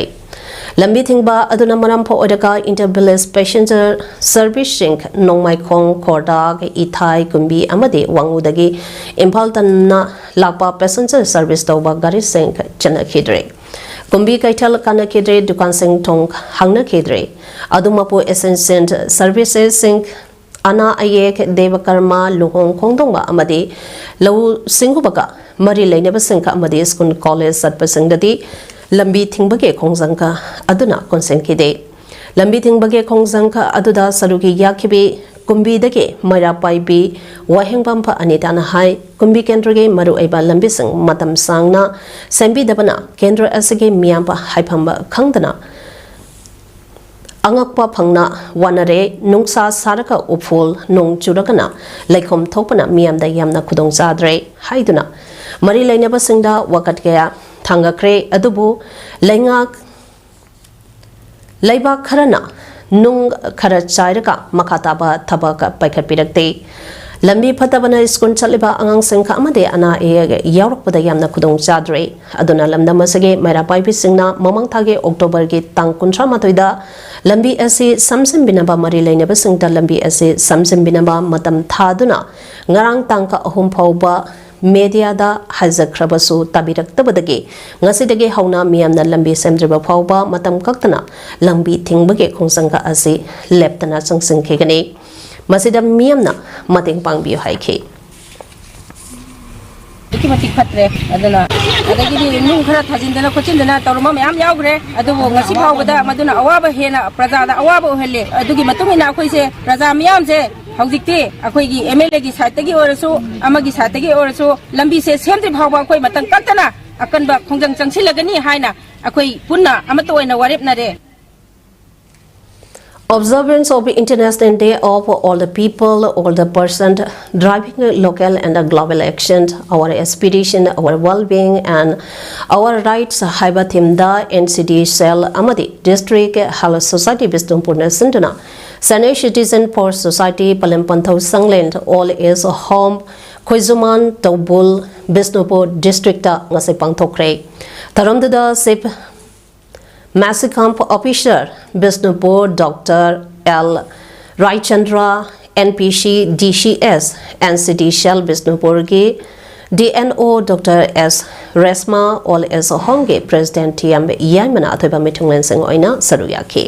ꯂꯝꯕꯤ ꯊꯤꯡꯕ ꯑꯗꯨꯅ ꯃꯔꯝ ꯑꯣꯏꯔꯒ inter village passenger serviceꯁꯤꯡ ꯅꯣꯡꯃꯥꯏꯈꯣꯡ ꯈꯣꯔꯗꯥꯛ ꯏꯊꯥꯏ ꯀꯨꯝꯕꯤ ꯑꯃꯗꯤ ꯋꯥꯉꯨꯗꯒꯤ ꯏꯝꯐꯥꯜ ꯇꯝꯅ ꯂꯥꯛꯄ passenger service ꯇꯧꯕ ꯒꯥꯔꯤꯁꯤꯡ ꯆꯠꯅꯈꯤꯗ꯭ꯔꯦ꯫ ꯀꯨꯝꯕꯤ ꯀꯩꯊꯦꯜ ꯀꯥꯟꯅꯈꯤꯗ꯭ꯔꯦ꯫ ꯗꯨꯀꯥꯟꯁꯤꯡ ꯊꯣꯡ ꯍꯥꯡꯅꯈꯤꯗ꯭ꯔꯦ꯫ ꯑꯗꯨꯃꯛꯄꯨ essential servicesꯁꯤꯡ ꯑꯅꯥ ꯑꯌꯦꯛ, ꯗꯦꯕ ꯀꯔꯃ, ꯂꯨꯍꯣꯡ ꯈꯣꯡꯗꯣꯡꯕ ꯑꯃꯗꯤ ꯂꯧꯎ ꯁꯤꯡꯎꯕꯒ ꯃꯔꯤ ꯂꯩꯅꯕꯁꯤꯡ ꯑꯃꯗꯤ ꯁ꯭ꯀꯨꯜ ꯀꯣꯂꯦꯖ ꯆꯠꯄꯁꯤꯡꯗꯗꯤ ꯂꯝꯕꯤ ꯊꯤꯡꯕꯒꯤ ꯈꯣꯡꯖꯪ ꯑꯗꯨꯅ ꯀꯣꯟꯁꯤꯟꯈꯤꯗꯦ꯫ ꯂꯝꯕꯤ ꯊꯤꯡꯕꯒꯤ ꯈꯣꯡꯖꯪ ꯑꯗꯨꯗ ꯁꯔꯨꯛ ꯌꯥꯈꯤꯕꯤ ꯀꯨꯝꯕꯤꯗꯒꯤ ꯃꯩꯔꯥ ꯄꯥꯏꯕꯤ ꯋꯥꯍꯦꯡꯕꯝ ꯑꯅꯤꯇꯥꯅ ꯍꯥꯏ, ꯀꯨꯝꯕꯤ ꯀꯦꯟꯗ꯭ꯔꯒꯤ ꯃꯔꯨꯑꯣꯏꯕ ꯂꯝꯕꯤꯁꯤꯡ ꯃꯇꯝ ꯁꯥꯡꯅ ꯁꯦꯝꯕꯤꯗꯕꯅ ꯀꯦꯟꯗ꯭ꯔ ꯑꯁꯤꯒꯤ ꯃꯤꯌꯥꯝꯕ ꯍꯥꯏꯐꯝ ꯈꯪꯗꯅ ꯑꯉꯛꯄ ꯐꯪꯅ ꯋꯥꯅꯔꯦ꯫ ꯅꯨꯡꯁꯥ ꯁꯥꯔꯒ ꯎꯐꯨꯜ, ꯅꯣꯡ ꯆꯨꯔꯒꯅ ꯂꯩꯈꯣꯝ ꯊꯣꯛꯄꯅ ꯃꯤꯌꯥꯝꯗ ꯌꯥꯝꯅ ꯈꯨꯗꯣꯡ ꯆꯥꯗ꯭ꯔꯦ ꯍꯥꯏꯗꯨꯅ ꯃꯔꯤ ꯂꯩꯅꯕꯁꯤꯡꯗ ꯋꯥꯀꯠ ꯀꯌꯥ ꯊꯥꯡꯒꯠꯈ꯭ꯔꯦ꯫ ꯑꯗꯨꯕꯨ ꯂꯩꯉꯥꯛ, ꯂꯩꯕꯥꯛ ꯈꯔꯅ ꯅꯨꯡ ꯈꯔ ꯆꯥꯏꯔꯒ ꯃꯈꯥ ꯇꯥꯕ ꯊꯕꯛ ꯄꯥꯏꯈꯠꯄꯤꯔꯛꯇꯦ꯫ ꯂꯝꯕꯤ ꯐꯠꯇꯕꯅ ꯁ꯭ꯀꯨꯜ ꯆꯠꯂꯤꯕ ꯑꯉꯥꯡꯁꯤꯡ ꯑꯃꯗꯤ ꯑꯅꯥ ꯑꯌꯦꯛ ꯌꯥꯎꯔꯛꯄꯗ ꯌꯥꯝꯅ ꯈꯨꯗꯣꯡ ꯆꯥꯗ꯭ꯔꯦ꯫ ꯑꯗꯨꯅ ꯂꯝꯗꯝ ꯑꯁꯤꯒꯤ ꯃꯩꯔꯥ ꯄꯥꯏꯕꯤꯁꯤꯡꯅ ꯃꯃꯥꯡ ꯊꯥꯒꯤ ꯑꯣꯛꯇꯣꯕꯔꯒꯤ ꯇꯥꯡ ꯀꯨꯟꯊ꯭ꯔꯥ ꯃꯥꯊꯣꯏꯗ ꯂꯝꯕꯤ ꯑꯁꯤ ꯁꯝꯖꯤꯟꯕꯤꯅꯕ, ꯃꯔꯤ ꯂꯩꯅꯕꯁꯤꯡꯗ ꯂꯝꯕꯤ ꯑꯁꯤ ꯁꯝꯖꯤꯟꯕꯤꯅꯕ ꯃꯇꯝ ꯊꯥꯗꯨꯅ ꯉꯔꯥꯡ ꯇꯥꯡ ꯑꯍꯨꯝ ꯐꯥꯎꯕ ꯃꯦꯗꯤꯌꯥꯗ ꯍꯥꯏꯖꯈ꯭ꯔꯕꯁꯨ ꯇꯥꯕꯤꯔꯛꯇꯕꯗꯒꯤ ꯉꯁꯤꯗꯒꯤ ꯍꯧꯅ ꯃꯤꯌꯥꯝꯅ ꯂꯝꯕꯤ ꯁꯦꯝꯗ꯭ꯔꯤꯕ ꯐꯥꯎꯕ ꯃꯇꯝ ꯀꯛꯇꯅ ꯂꯝꯕꯤ ꯊꯤꯡꯕꯒꯤ ꯈꯣꯡꯖꯪ ꯑꯁꯤ ꯂꯦꯞꯇꯅ ꯆꯪꯁꯤꯟꯈꯤꯒꯅꯤ꯫ ꯃꯁꯤꯗ ꯃꯤꯌꯥꯝꯅ ꯃꯇꯦꯡ ꯄꯥꯡꯕꯤꯌꯨ ꯍꯥꯏꯈꯤ꯫ ꯑꯗꯨꯛꯀꯤ ꯃꯇꯤꯛ ꯐꯠꯇ꯭ꯔꯦ꯫ ꯑꯗꯨꯅ ꯑꯗꯒꯤꯗꯤ ꯅꯨꯡ ꯈꯔ ꯊꯥꯖꯤꯟꯗꯅ ꯈꯣꯠꯆꯤꯟꯗꯅ ꯇꯧꯔꯝꯕ ꯃꯌꯥꯝ ꯌꯥꯎꯈ꯭ꯔꯦ꯫ ꯑꯗꯨꯕꯨ ꯉꯁꯤ ꯐꯥꯎꯕꯗ ꯃꯗꯨꯅ ꯑꯋꯥꯕ ꯍꯦꯟꯅ ꯄ꯭ꯔꯖꯥꯗ ꯑꯋꯥꯕ ꯑꯣꯏꯍꯜꯂꯦ꯫ ꯑꯗꯨꯒꯤ ꯃꯇꯨꯡ ꯏꯟꯅ ꯑꯩꯈꯣꯏꯁꯦ ꯄ꯭ꯔꯖꯥ ꯃꯤꯌꯥꯝꯁꯦ ꯍꯧꯖꯤꯛꯇꯤ ꯑꯩꯈꯣꯏꯒꯤ ꯑꯦꯝ ꯑꯦꯜ ꯑꯦꯒꯤ ꯁꯥꯏꯠꯇꯒꯤ ꯑꯣꯏꯔꯁꯨ, ꯑꯃꯒꯤ ꯁꯥꯏꯠꯇꯒꯤ ꯑꯣꯏꯔꯁꯨ, ꯂꯝꯕꯤꯁꯦ ꯁꯦꯝꯗ꯭ꯔꯤ ꯐꯥꯎꯕ ꯑꯩꯈꯣꯏ ꯃꯇꯝ ꯀꯛꯇꯅ ꯑꯀꯟꯕ ꯈꯣꯡꯖꯪ ꯆꯪꯁꯤꯜꯂꯒꯅꯤ ꯍꯥꯏꯅ ꯑꯩꯈꯣꯏ ꯄꯨꯟꯅ ꯑꯃꯠꯇ ꯑꯣꯏꯅ ꯋꯥꯔꯦꯞꯅꯔꯦ꯫ Observance of International Day of All the People, All the Person, Driving Local and Global Action, Our Aspiration, Our Well-Being and Our Rights ꯍꯥꯏꯕ ꯊꯤꯝꯗ ꯑꯦꯟ ꯁꯤ ꯗꯤ ꯁꯦꯜ ꯑꯃꯗꯤ ꯗꯤꯁꯇ꯭ꯔꯤꯛ ꯍꯦꯜꯊ ꯁꯣꯁꯥꯏꯇꯤ ꯕꯤꯁꯅꯨꯄꯨꯔꯅ ꯁꯤꯟꯗꯨꯅ Senior Citizen for Society, Palem Panthou Shanglen, old age home, Khoijuman Tabul, Bishnupur district ꯉꯁꯤ ꯄꯥꯡꯊꯣꯛꯈ꯭ꯔꯦ꯫ ꯊꯧꯔꯝꯗꯨꯗ chief medical officer Bishnupur doctor L Raichandra, N P C D C S, N C D cell ꯕꯤꯁꯅꯨꯄꯨꯔꯒꯤ D N O doctor S Reshma, old age ꯍꯣꯝꯒꯤ ꯄ꯭ꯔꯦꯁꯤꯗꯦꯟꯠ ꯇꯤ ꯑꯦꯝ ꯌꯥꯏꯃꯅ ꯑꯊꯣꯏꯕ ꯃꯤꯊꯨꯡꯂꯦꯟꯁꯤꯡ ꯑꯣꯏꯅ ꯁꯔꯨꯛ ꯌꯥꯈꯤ꯫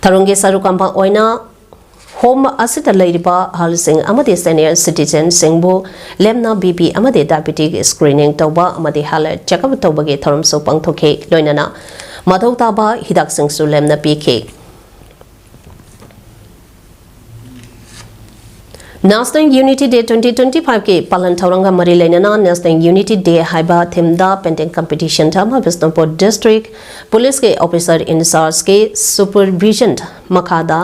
ꯊꯧꯔꯝꯒꯤ ꯁꯔꯨꯛ ꯌꯥꯕ ꯑꯣꯏꯅ ꯍꯣꯝ ꯑꯁꯤꯗ ꯂꯩꯔꯤꯕ ꯑꯍꯜꯁꯤꯡ ꯑꯃꯗꯤ ꯁꯦꯅꯤꯌꯔ ꯁꯤꯇꯤꯖꯦꯟꯁꯤꯡꯕꯨ ꯂꯦꯝꯅ ꯕꯤ ꯄꯤ ꯑꯃꯗꯤ ꯗꯥꯏꯕꯦꯇꯤꯛ ꯁ꯭ꯀ꯭ꯔꯤꯅꯤꯡ ꯇꯧꯕ ꯑꯃꯗꯤ ꯍꯦꯜꯊ ꯆꯦꯛꯑꯞ ꯇꯧꯕꯒꯤ ꯊꯧꯔꯝꯁꯨ ꯄꯥꯡꯊꯣꯛꯈꯤ꯫ ꯂꯣꯏꯅꯅ ꯃꯊꯧ ꯇꯥꯕ ꯍꯤꯗꯥꯛꯁꯤꯡꯁꯨ ꯂꯦꯝꯅ ꯄꯤꯈꯤ꯫ National Unity Day twenty twenty-fiveꯀꯤ ꯄꯥꯂꯟ ꯊꯧꯔꯝꯒ ꯃꯔꯤ ꯂꯩꯅꯅ National Unity Day ꯍꯥꯏꯕ ꯊꯤꯝꯗ ꯄꯦꯟꯇꯤꯡ ꯀꯝꯄꯤꯇꯤꯁꯟ ꯑꯃ ꯕꯤꯁꯅꯨꯄꯨꯔ ꯗꯤꯁꯇ꯭ꯔꯤꯛ ꯄꯨꯂꯤꯁꯀꯤ ꯑꯣꯐꯤꯁꯥꯔ ꯏꯟꯆꯥꯔꯖꯀꯤ ꯁꯨꯄꯔꯚꯤꯖꯟ ꯃꯈꯥꯗ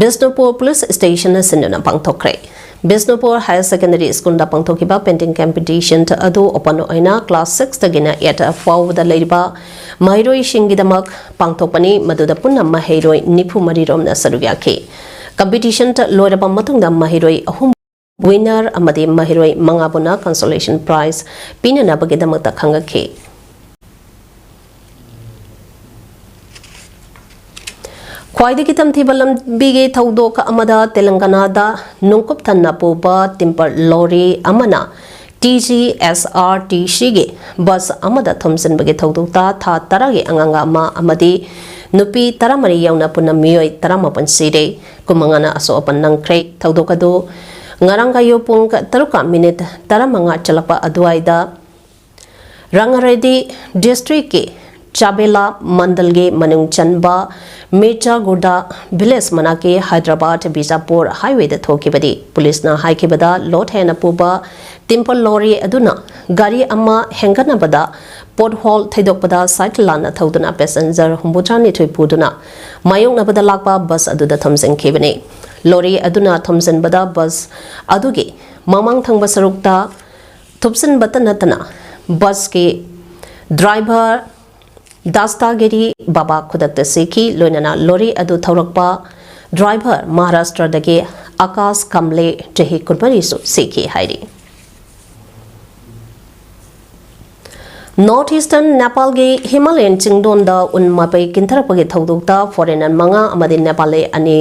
ꯕꯤꯁꯅꯨꯄꯨꯔ ꯄꯨꯂꯤꯁ ꯁ꯭ꯇꯦꯁꯟꯅ ꯁꯤꯟꯗꯨꯅ ꯄꯥꯡꯊꯣꯛꯈ꯭ꯔꯦ꯫ ꯕꯤꯁꯅꯨꯄꯨꯔ ꯍꯥꯌꯔ ꯁꯦꯀꯦꯟꯗꯔꯤ ꯁ꯭ꯀꯨꯜꯗ ꯄꯥꯡꯊꯣꯛꯈꯤꯕ ꯄꯦꯟꯇꯤꯡ ꯀꯝꯄꯤꯇꯤꯁꯟ ꯑꯗꯨ ꯑꯣꯄꯟ ꯑꯣꯏꯅ ꯀ꯭ꯂꯥꯁ ꯁꯤꯛꯁꯇꯒꯤꯅ ꯑꯩꯠ ꯐꯥꯎꯕꯗ ꯂꯩꯔꯤꯕ ꯃꯍꯩꯔꯣꯏꯁꯤꯡꯒꯤꯗꯃꯛ ꯄꯥꯡꯊꯣꯛꯄꯅꯤ, ꯃꯗꯨꯗ ꯄꯨꯟꯅ ꯃꯍꯩꯔꯣꯏ ꯅꯤꯐꯨ ꯃꯔꯤ ꯔꯣꯝꯅ ꯁꯔꯨꯛ ꯌꯥꯈꯤ꯫ ꯀꯝꯄꯤꯇꯤꯁꯟ ꯂꯣꯏꯔꯕ ꯃꯇꯨꯡꯗ ꯃꯍꯩꯔꯣꯏ ꯑꯍꯨꯝ ꯋꯤꯅꯔ ꯑꯃꯗꯤ ꯃꯍꯩꯔꯣꯏ ꯃꯉꯥꯕꯨꯅ ꯀꯟꯁꯣꯂꯦꯁꯟ ꯄ꯭ꯔꯥꯏꯖ ꯄꯤꯅꯅꯕꯒꯤꯗꯃꯛꯇ ꯈꯪꯒꯠꯈꯤ꯫ ꯈ꯭ꯋꯥꯏꯗꯒꯤ ꯇꯝꯊꯤꯕ ꯂꯝꯕꯤꯒꯤ ꯊꯧꯗꯣꯛ ꯑꯃꯗ ꯇꯦꯂꯪꯒꯅꯥꯗ ꯅꯨꯡꯀꯨꯞ ꯊꯟꯅ ꯄꯨꯕ ꯇꯤꯝꯄꯔ ꯂꯣꯔꯤ ꯑꯃꯅ ꯇꯤ ꯖꯤ ꯑꯦꯁ ꯑꯥꯔ ꯇꯤ ꯁꯤꯒꯤ ꯕꯁ ꯑꯃꯗ ꯊꯣꯝꯖꯤꯟꯕꯒꯤ ꯊꯧꯗꯣꯛꯇ ꯊꯥ ꯇꯔꯥꯒꯤ ꯑꯉꯥꯡ ꯑꯃ ꯑꯃꯗꯤ ꯅꯨꯄꯤ ꯇꯔꯥꯃꯔꯤ ꯌꯥꯎꯅ ꯄꯨꯟꯅ ꯃꯤꯑꯣꯏ ꯇꯔꯥꯃꯥꯄꯟ ꯁꯤꯔꯦ꯫ ꯀꯨꯟꯃꯉꯥꯅ ꯑꯁꯣꯛ ꯑꯄꯟ ꯅꯪꯈ꯭ꯔꯦ꯫ ꯊꯧꯗꯣꯛ ꯑꯗꯨ ꯉꯔꯥꯡ ꯑꯌꯨꯛ ꯄꯨꯡ ꯇꯔꯨꯛꯀ ꯃꯤꯅꯤꯠ ꯇꯔꯥꯃꯉꯥ ꯆꯠꯂꯛꯄ ꯑꯗꯨꯋꯥꯏꯗ ꯔꯪꯒꯥꯔꯦꯗꯤ ꯗꯤꯁꯇ꯭ꯔꯤꯛꯀꯤ ꯆꯥꯕꯦꯂꯥ ꯃꯟꯗꯜꯒꯤ ꯃꯅꯨꯡ ꯆꯟꯕ ꯃꯤꯔꯆꯥꯒꯨꯗꯥ ꯚꯤꯂꯦꯖ ꯃꯅꯥꯛꯀꯤ ꯍꯥꯏꯗ꯭ꯔꯕꯥꯗ ꯕꯤꯖꯥꯄꯨꯔ ꯍꯥꯏꯋꯦꯗ ꯊꯣꯛꯈꯤꯕꯅꯤ꯫ ꯄꯨꯂꯤꯁꯅ ꯍꯥꯏꯈꯤꯕꯗ, ꯂꯣꯠ ꯍꯦꯟꯅ ꯄꯨꯕ ꯇꯤꯝꯄꯔ ꯂꯣꯔꯤ ꯑꯗꯨꯅ ꯒꯥꯔꯤ ꯑꯃ ꯍꯦꯟꯒꯠꯅꯕꯗ ꯄꯣꯠꯍꯣꯜ ꯊꯩꯗꯣꯛꯄꯗ ꯁꯥꯏꯠ ꯂꯥꯟꯅ ꯊꯧꯗꯨꯅ ꯄꯦꯁꯦꯟꯖꯔ ꯍꯨꯝꯐꯨꯇꯔꯥꯅꯤꯊꯣꯏ ꯄꯨꯗꯨꯅ ꯃꯥꯌꯣꯛꯅꯕꯗ ꯂꯥꯛꯄ ꯕꯁ ꯑꯗꯨꯗ ꯊꯣꯝꯖꯤꯟꯈꯤꯕꯅꯤ꯫ ꯂꯣꯔꯤ ꯑꯗꯨꯅ ꯊꯣꯝꯖꯤꯟꯕꯗ ꯕꯁ ꯑꯗꯨꯒꯤ ꯃꯃꯥꯡ ꯊꯪꯕ ꯁꯔꯨꯛꯇ ꯊꯨꯞꯆꯤꯟꯕꯇ ꯅꯠꯇꯅ ꯕꯁꯀꯤ ꯗ꯭ꯔꯥꯏꯚꯔ ꯗꯥꯁꯇꯥꯒꯤꯔꯤ ꯕꯥꯕꯥ ꯈꯨꯗꯛꯇ ꯁꯤꯈꯤ꯫ ꯂꯣꯏꯅꯅ ꯂꯣꯔꯤ ꯑꯗꯨ ꯊꯧꯔꯛꯄ ꯗ꯭ꯔꯥꯏꯚꯔ ꯃꯍꯥꯔꯥꯁꯇ꯭ꯔꯗꯒꯤ ꯑꯀꯥꯁ ꯀꯝꯂꯦ, ꯆꯍꯤ ꯀꯨꯟꯃꯔꯤꯁꯨ ꯁꯤꯈꯤ ꯍꯥꯏꯔꯤ꯫ ꯅꯣꯔꯠ ꯏꯁꯇꯔꯟ ꯅꯦꯄꯥꯜꯒꯤ ꯍꯤꯃꯥꯂꯌꯟ ꯆꯤꯡꯗꯣꯟꯗ ꯎꯟ ꯃꯄꯩ ꯀꯤꯟꯊꯔꯛꯄꯒꯤ ꯊꯧꯗꯣꯛꯇ ꯐꯣꯔꯦꯅꯔ ꯃꯉꯥ ꯑꯃꯗꯤ ꯅꯦꯄꯥꯂꯤ ꯑꯅꯤ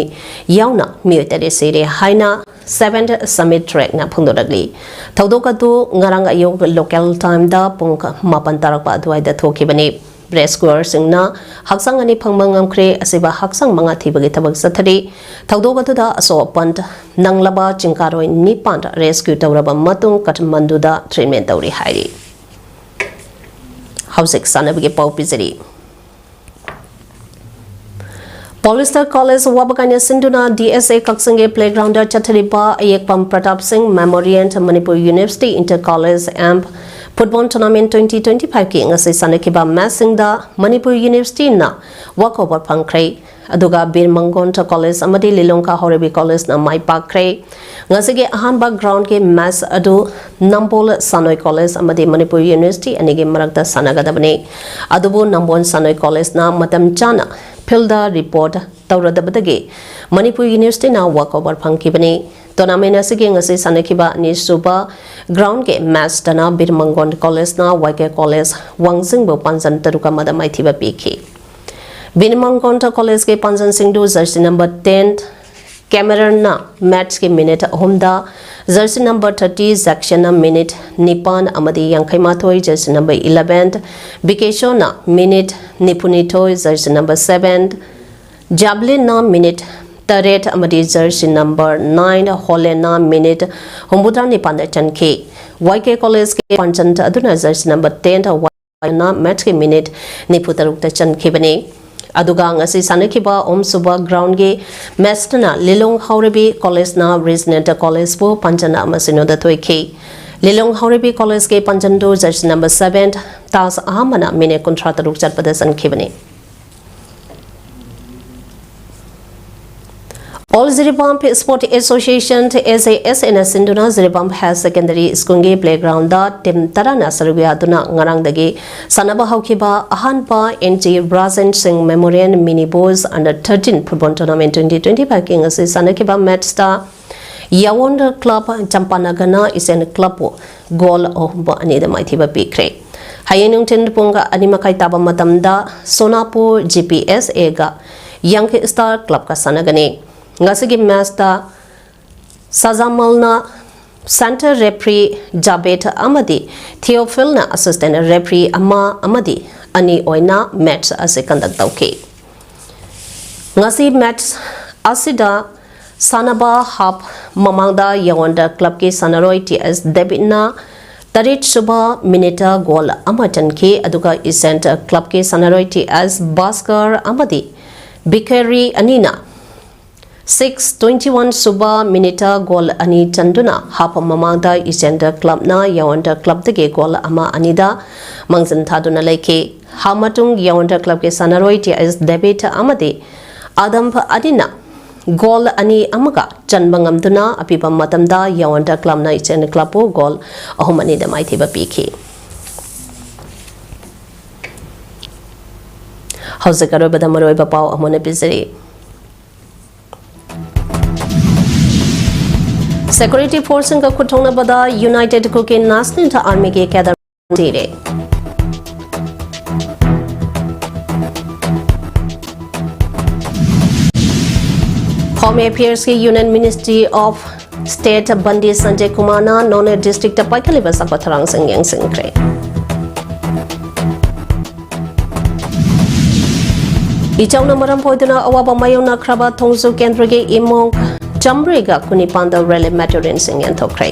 ꯌꯥꯎꯅ ꯃꯤꯑꯣꯏ ꯇꯔꯦꯠ ꯁꯤꯔꯦ ꯍꯥꯏꯅ ꯁꯚꯦꯟ ꯁꯃꯤꯠ ꯇ꯭ꯔꯦꯛꯅ ꯐꯣꯡꯗꯣꯔꯛꯂꯤ꯫ ꯊꯧꯗꯣꯛ ꯑꯗꯨ ꯉꯔꯥꯡ ꯑꯌꯨꯛ ꯂꯣꯀꯦꯜ ꯇꯥꯏꯝꯗ ꯄꯨꯡ ꯃꯥꯄꯟ ꯇꯥꯔꯛꯄ ꯑꯗꯨꯋꯥꯏꯗ ꯊꯣꯛꯈꯤꯕꯅꯤ꯫ ꯔꯦꯁꯀ꯭ꯌꯨꯑꯔꯁꯤꯡꯅ ꯍꯛꯆꯥꯡ ꯑꯅꯤ ꯐꯪꯕ ꯉꯝꯈ꯭ꯔꯦ꯫ ꯑꯁꯤꯕ ꯍꯛꯆꯥꯡ ꯃꯉꯥ ꯊꯤꯕꯒꯤ ꯊꯕꯛ ꯆꯠꯊꯔꯤ꯫ ꯊꯧꯗꯣꯛ ꯑꯗꯨꯗ ꯑꯁꯣꯛ ꯑꯄꯟ ꯅꯪꯂꯕ ꯆꯤꯡꯀꯥꯔꯣꯏ ꯅꯤꯄꯥꯟ ꯔꯦꯁꯀ꯭ꯌꯨ ꯇꯧꯔꯕ ꯃꯇꯨꯡ ꯀꯥꯊꯃꯟꯗꯨꯗ ꯇ꯭ꯔꯤꯠꯃꯦꯟ ꯇꯧꯔꯤ ꯍꯥꯏꯔꯤ꯫ ꯍꯧꯖꯤꯛ ꯁꯥꯟꯅꯕꯒꯤ ꯄꯥꯎ ꯄꯤꯖꯔꯤ꯫ ꯄꯣꯂꯤꯁꯇꯔ ꯀꯣꯂꯦꯖ ꯋꯥꯕꯒꯥꯏꯅ ꯁꯤꯟꯗꯨꯅ ꯗꯤ ꯑꯦꯁ ꯑꯦ ꯀꯛꯆꯤꯡꯒꯤ ꯄ꯭ꯂꯦꯒ꯭ꯔꯥꯎꯟꯗ ꯆꯠꯊꯔꯤꯕ ꯑꯌꯦꯛꯄꯝ Pratap Singh memorial Manipur university inter college M football tournament twenty twenty ꯐꯥꯏꯚꯀꯤ ꯉꯁꯤ ꯁꯥꯟꯅꯈꯤꯕ ꯃꯦꯆꯁꯤꯡꯗ ꯃꯅꯤꯄꯨꯔ ꯌꯨꯅꯤꯚꯔꯁꯤꯇꯤꯅ ꯋꯥꯛꯑꯣꯚꯔ ꯐꯪꯈ꯭ꯔꯦ꯫ ꯑꯗꯨꯒ ꯕꯤꯔ ꯃꯪꯒꯣꯟ ꯀꯣꯂꯦꯖ ꯑꯃꯗꯤ ꯂꯤꯂꯣꯡꯀꯥ ꯍꯥꯎꯔꯩꯕꯤ ꯀꯣꯂꯦꯖꯅ ꯃꯥꯏ ꯄꯥꯛꯈ꯭ꯔꯦ꯫ ꯉꯁꯤꯒꯤ ꯑꯍꯥꯟꯕ ꯒ꯭ꯔꯥꯎꯟꯒꯤ ꯃꯦꯆ ꯑꯗꯨ ꯅꯝꯕꯣꯜ ꯁꯥꯟꯅꯣꯏ ꯀꯣꯂꯦꯖ ꯑꯃꯗꯤ ꯃꯅꯤꯄꯨꯔ ꯌꯨꯅꯤꯚꯔꯁꯤꯇꯤ ꯑꯅꯤꯒꯤ ꯃꯔꯛꯇ ꯁꯥꯟꯅꯒꯗꯕꯅꯤ꯫ ꯑꯗꯨꯕꯨ ꯅꯝꯕꯣꯜ ꯁꯥꯟꯅꯣꯏ ꯀꯣꯂꯦꯖꯅ ꯃꯇꯝ ꯆꯥꯅ ꯐꯤꯜꯗ ꯔꯤꯄꯣꯔꯠ ꯇꯧꯔꯗꯕꯗꯒꯤ ꯃꯅꯤꯄꯨꯔ ꯌꯨꯅꯤꯚꯔꯁꯤꯇꯤꯅ ꯋꯥꯛꯑꯣꯚꯔ ꯐꯪꯈꯤꯕꯅꯤ꯫ ꯇꯣꯔꯅꯥꯃꯦꯟ ꯑꯁꯤꯒꯤ ꯉꯁꯤ ꯁꯥꯟꯅꯈꯤꯕ ꯑꯅꯤꯁꯨꯕ ꯒ꯭ꯔꯥꯎꯟꯒꯤ ꯃꯦꯆꯇꯅ ꯕꯤꯔ ꯃꯪꯒꯣꯟ ꯀꯣꯂꯦꯖꯅ ꯋꯥꯏ ꯀꯦ ꯀꯣꯂꯦꯖ ꯋꯥꯡꯖꯤꯡꯕꯨ ꯄꯥꯟꯖꯟ ꯇꯔꯨꯛ ꯑꯃꯗ ꯃꯥꯏꯊꯤꯕ ꯄꯤꯈꯤ꯫ ꯕꯤꯅꯤꯃꯥꯡ ꯀꯣꯟꯊ ꯀꯣꯂꯦꯖꯀꯤ ꯄꯥꯟꯖꯟꯁꯤꯡꯗꯨ ꯖꯔꯁꯤ ꯅꯝꯕꯔ ten ꯀꯦꯃꯦꯔꯟꯅ ꯃꯦꯠꯁꯀꯤ ꯃꯤꯅꯤꯠ ꯑꯍꯨꯝꯗ, ꯖꯔꯁꯤ ꯅꯝꯕꯔ thirty ꯖꯦꯛꯁꯟꯅ ꯃꯤꯅꯤꯠ ꯅꯤꯄꯥꯟ ꯑꯃꯗꯤ ꯌꯥꯡꯈꯩ ꯃꯥꯊꯣꯏ, ꯖꯔꯁꯤ ꯅꯝꯕꯔ eleven ꯕꯤꯀꯦꯁꯣꯅ ꯃꯤꯅꯤꯠ ꯅꯤꯐꯨ ꯅꯤꯊꯣꯏ, ꯖꯔꯁꯤ ꯅꯝꯕꯔ seven ꯖꯥꯕ꯭ꯂꯤꯟꯅ ꯃꯤꯅꯤꯠ ꯇꯔꯦꯠ ꯑꯃꯗꯤ ꯖꯔꯁꯤ ꯅꯝꯕꯔ nine ꯍꯣꯂꯦꯟꯅ ꯃꯤꯅꯤꯠ ꯍꯨꯝꯐꯨꯇꯔꯥ ꯅꯤꯄꯥꯟꯗ ꯆꯟꯈꯤ꯫ ꯋꯥꯏ ꯀꯦ ꯀꯣꯂꯦꯖꯀꯤ ꯄꯥꯟꯖꯟ ꯑꯗꯨꯅ ꯖꯔꯁꯤ ꯅꯝꯕꯔ ten ꯅ ꯃꯦꯠꯁꯀꯤ ꯃꯤꯅꯤꯠ ꯅꯤꯐꯨ ꯇꯔꯨꯛꯇ ꯆꯟꯈꯤꯕꯅꯤ꯫ ꯑꯗꯨꯒ ꯉꯁꯤ ꯁꯥꯟꯅꯈꯤꯕ ꯑꯍꯨꯝꯁꯨꯕ ꯒ꯭ꯔꯥꯎꯟꯒꯤ ꯃꯦꯠꯁꯇꯅ ꯂꯤꯂꯣꯡ ꯍꯥꯎꯔꯩꯕꯤ ꯀꯣꯂꯦꯖꯅ ꯔꯤꯖꯅꯦꯜ ꯀꯣꯂꯦꯖꯄꯨ ꯄꯥꯟꯖꯟ ꯑꯃ ꯁꯤꯅꯣꯗ ꯊꯣꯏꯈꯤ꯫ ꯂꯤꯂꯣꯡ ꯍꯥꯎꯔꯩꯕꯤ ꯀꯣꯂꯦꯖꯀꯤ ꯄꯥꯟꯖꯟꯗꯨ ꯖꯔꯁꯤ ꯅꯝꯕꯔ seven ꯇꯥꯖ ꯑꯍꯃꯗꯅ ꯃꯤꯅꯤꯠ ꯀꯨꯟꯊ꯭ꯔꯥ ꯇꯔꯨꯛ ꯆꯠꯄꯗ ꯆꯟꯈꯤꯕꯅꯤ꯫ All Jiribam Sport Association, A J S A ꯅ ꯁꯤꯟꯗꯨꯅ ꯖꯤꯔꯤꯕꯥꯝ ꯍꯥꯌꯔ ꯁꯦꯀꯦꯟꯗꯔꯤ ꯁ꯭ꯀꯨꯜꯒꯤ ꯄ꯭ꯂꯦꯒ꯭ꯔꯥꯎꯟꯗ ꯇꯤꯝ ꯇꯔꯥꯅ ꯁꯔꯨꯛ ꯌꯥꯗꯨꯅ ꯉꯔꯥꯡꯗꯒꯤ ꯁꯥꯟꯅꯕ ꯍꯧꯈꯤꯕ ꯑꯍꯥꯟꯕ and G Brajen Singh memorial mini boys under thirteen football tournament twenty twenty five ꯀꯤ ꯉꯁꯤ ꯁꯥꯟꯅꯈꯤꯕ ꯃꯦꯠꯁꯇ ꯌꯥꯋꯣꯟꯗ ꯀ꯭ꯂꯕ ꯆꯝꯄꯥꯅꯒꯔꯅ ꯏꯆꯦꯟ ꯀ꯭ꯂꯕꯄꯨ ꯒꯣꯜ ꯑꯍꯨꯝ ꯑꯅꯤꯗ ꯃꯥꯏꯊꯤꯕ ꯄꯤꯈ꯭ꯔꯦ꯫ ꯍꯌꯦꯡ ꯅꯨꯡꯊꯤꯜ ꯄꯨꯡ ꯑꯅꯤ ꯃꯈꯥꯏ ꯇꯥꯕ ꯃꯇꯝꯗ ꯁꯣꯅꯥꯄꯨꯔ ꯖꯤ ꯄꯤ ꯑꯦꯁ ꯑꯦꯒ ꯌꯥꯡꯈꯩ ꯁ꯭ꯇꯥꯔ ꯀ꯭ꯂꯕꯀ ꯁꯥꯟꯅꯒꯅꯤ꯫ ꯉꯁꯤꯒꯤ ꯃꯦꯠꯁꯇ ꯁꯖꯥꯃꯜꯅ ꯁꯦꯟꯇꯔ ꯔꯦꯐ꯭ꯔꯤ ꯖꯥꯕꯦꯠ ꯑꯃꯗꯤ ꯊꯤꯌꯣꯐꯤꯜꯅ ꯑꯦꯁꯤꯁꯇꯦꯟ ꯔꯦꯐ꯭ꯔꯤ ꯑꯃ ꯑꯃꯗꯤ ꯑꯅꯤ ꯑꯣꯏꯅ ꯃꯦꯠꯁ ꯑꯁꯤ ꯀꯟꯗꯛ ꯇꯧꯈꯤ꯫ ꯉꯁꯤ ꯃꯦꯠꯁ ꯑꯁꯤꯗ ꯁꯥꯟꯅꯕ ꯍꯥꯞ ꯃꯃꯥꯡꯗ ꯌꯥꯋꯣꯟꯗ ꯀ꯭ꯂꯕꯀꯤ ꯁꯥꯟꯅꯔꯣꯏ ꯇꯤ ꯑꯦꯁ ꯗꯦꯕꯤꯠꯅ ꯇꯔꯦꯠ ꯁꯨꯕ ꯃꯤꯅꯤꯠꯇ ꯒꯣꯜ ꯑꯃ ꯆꯟꯈꯤ, ꯑꯗꯨꯒ ꯏꯁꯦꯟ ꯀ꯭ꯂꯕꯀꯤ ꯁꯥꯟꯅꯔꯣꯏ ꯇꯤ ꯑꯦꯁ ꯚꯥꯁꯀꯔ ꯑꯃꯗꯤ ꯕꯤꯀꯦꯔꯤ ꯑꯅꯤꯅ six twenty one ꯁꯨꯕ ꯃꯤꯅꯤꯠꯇ ꯒꯣꯜ ꯑꯅꯤ ꯆꯟꯗꯨꯅ ꯍꯥꯞ ꯃꯃꯥꯡꯗ ꯏꯁꯦꯟꯗ ꯀ꯭ꯂꯕꯅ ꯌꯥꯋꯟꯗ ꯀ꯭ꯂꯕꯇꯒꯤ ꯒꯣꯜ ꯑꯃ ꯑꯅꯤꯗ ꯃꯥꯡꯖꯤꯟ ꯊꯥꯗꯨꯅ ꯂꯩꯈꯤ꯫ ꯍꯥꯞ ꯃꯇꯨꯡ ꯌꯥꯋꯟꯗ ꯀ꯭ꯂꯕꯀꯤ ꯁꯥꯟꯅꯔꯣꯏ ꯇꯤ ꯑꯦꯁ ꯗꯦꯕꯤꯠ ꯑꯃꯗꯤ ꯑꯗꯝ ꯑꯅꯤꯅ ꯒꯣꯜ ꯑꯅꯤ ꯑꯃꯒ ꯆꯟꯕ ꯉꯝꯗꯨꯅ ꯑꯄꯤꯕ ꯃꯇꯝꯗ ꯌꯥꯋꯟꯗ ꯀ꯭ꯂꯕꯅ ꯏꯁꯦꯟꯗ ꯀ꯭ꯂꯕꯄꯨ ꯒꯣꯜ ꯑꯍꯨꯝ ꯑꯅꯤꯗ ꯃꯥꯏꯊꯤꯕ ꯄꯤꯈꯤ꯫ ꯍꯧꯖꯤꯛ ꯑꯔꯣꯏꯕꯗ ꯃꯔꯨꯑꯣꯏꯕ ꯄꯥꯎ ꯑꯃꯨꯛ ꯍꯟꯅ ꯄꯤꯖꯔꯤ꯫ ꯁꯦꯀ꯭ꯌꯨꯔꯤꯇꯤ ꯐꯣꯔꯁꯁꯤꯡꯒ ꯈꯨꯠꯊꯣꯛꯅꯕꯗ ꯌꯨꯅꯥꯏꯇꯦꯗ ꯀꯨꯀꯤ ꯅꯦꯁꯅꯦꯜ ꯑꯥꯔꯃꯤꯒꯤ ꯀꯦꯗꯔ ꯊꯤꯔꯦ꯫ Home Affairs ꯀꯤ Union Ministry of State ꯕꯟꯗꯤ Sanjay ꯀꯨꯃꯥꯔꯅ ꯅꯣꯅꯦ district ꯇ ꯄꯥꯏꯈꯠꯂꯤꯕ ꯆꯥꯎꯈꯠ ꯊꯧꯔꯥꯡꯁꯤꯡ ꯌꯦꯡꯁꯤꯟꯈ꯭ꯔꯦ꯫ ꯏꯆꯥꯎꯅ ꯃꯔꯝ ꯑꯣꯏꯗꯨꯅ ꯑꯋꯥꯕ ꯃꯥꯌꯣꯛꯅꯈ꯭ꯔꯕ ꯊꯣꯡꯖꯨ ꯀꯦꯟꯗ꯭ꯔꯒꯤ ꯏꯃꯨꯡ ꯆꯥꯃꯔꯤꯒ ꯀꯨꯟꯅꯤꯄꯥꯟꯗ relief material ꯁꯤꯡ ꯌꯦꯟꯊꯣꯛꯈ꯭ꯔꯦ꯫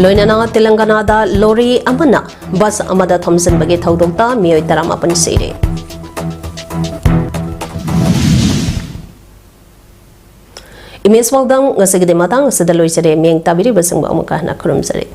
ꯂꯣꯏꯅꯅ ꯇꯦꯂꯪꯒꯅꯥꯗ ꯂꯣꯔꯤ ꯑꯃꯅ ꯕꯁ ꯑꯃꯗ ꯊꯣꯝꯖꯤꯟꯕꯒꯤ ꯊꯧꯗꯣꯛꯇ ꯃꯤꯑꯣꯏ ꯇꯔꯥꯃꯥꯄꯟ ꯁꯤꯔꯦ꯫ Image ꯄꯥꯎꯗꯝ ꯉꯁꯤꯒꯤꯗꯤ ꯃꯇꯥꯡ ꯑꯁꯤꯗ ꯂꯣꯏꯖꯔꯦ꯫ ꯃꯤꯠꯌꯦꯡ ꯇꯥꯕꯤꯔꯤꯕꯁꯤꯡꯕꯨ ꯑꯃꯨꯛꯀ ꯍꯟꯅ ꯈꯨꯔꯨꯝꯖꯔꯤ꯫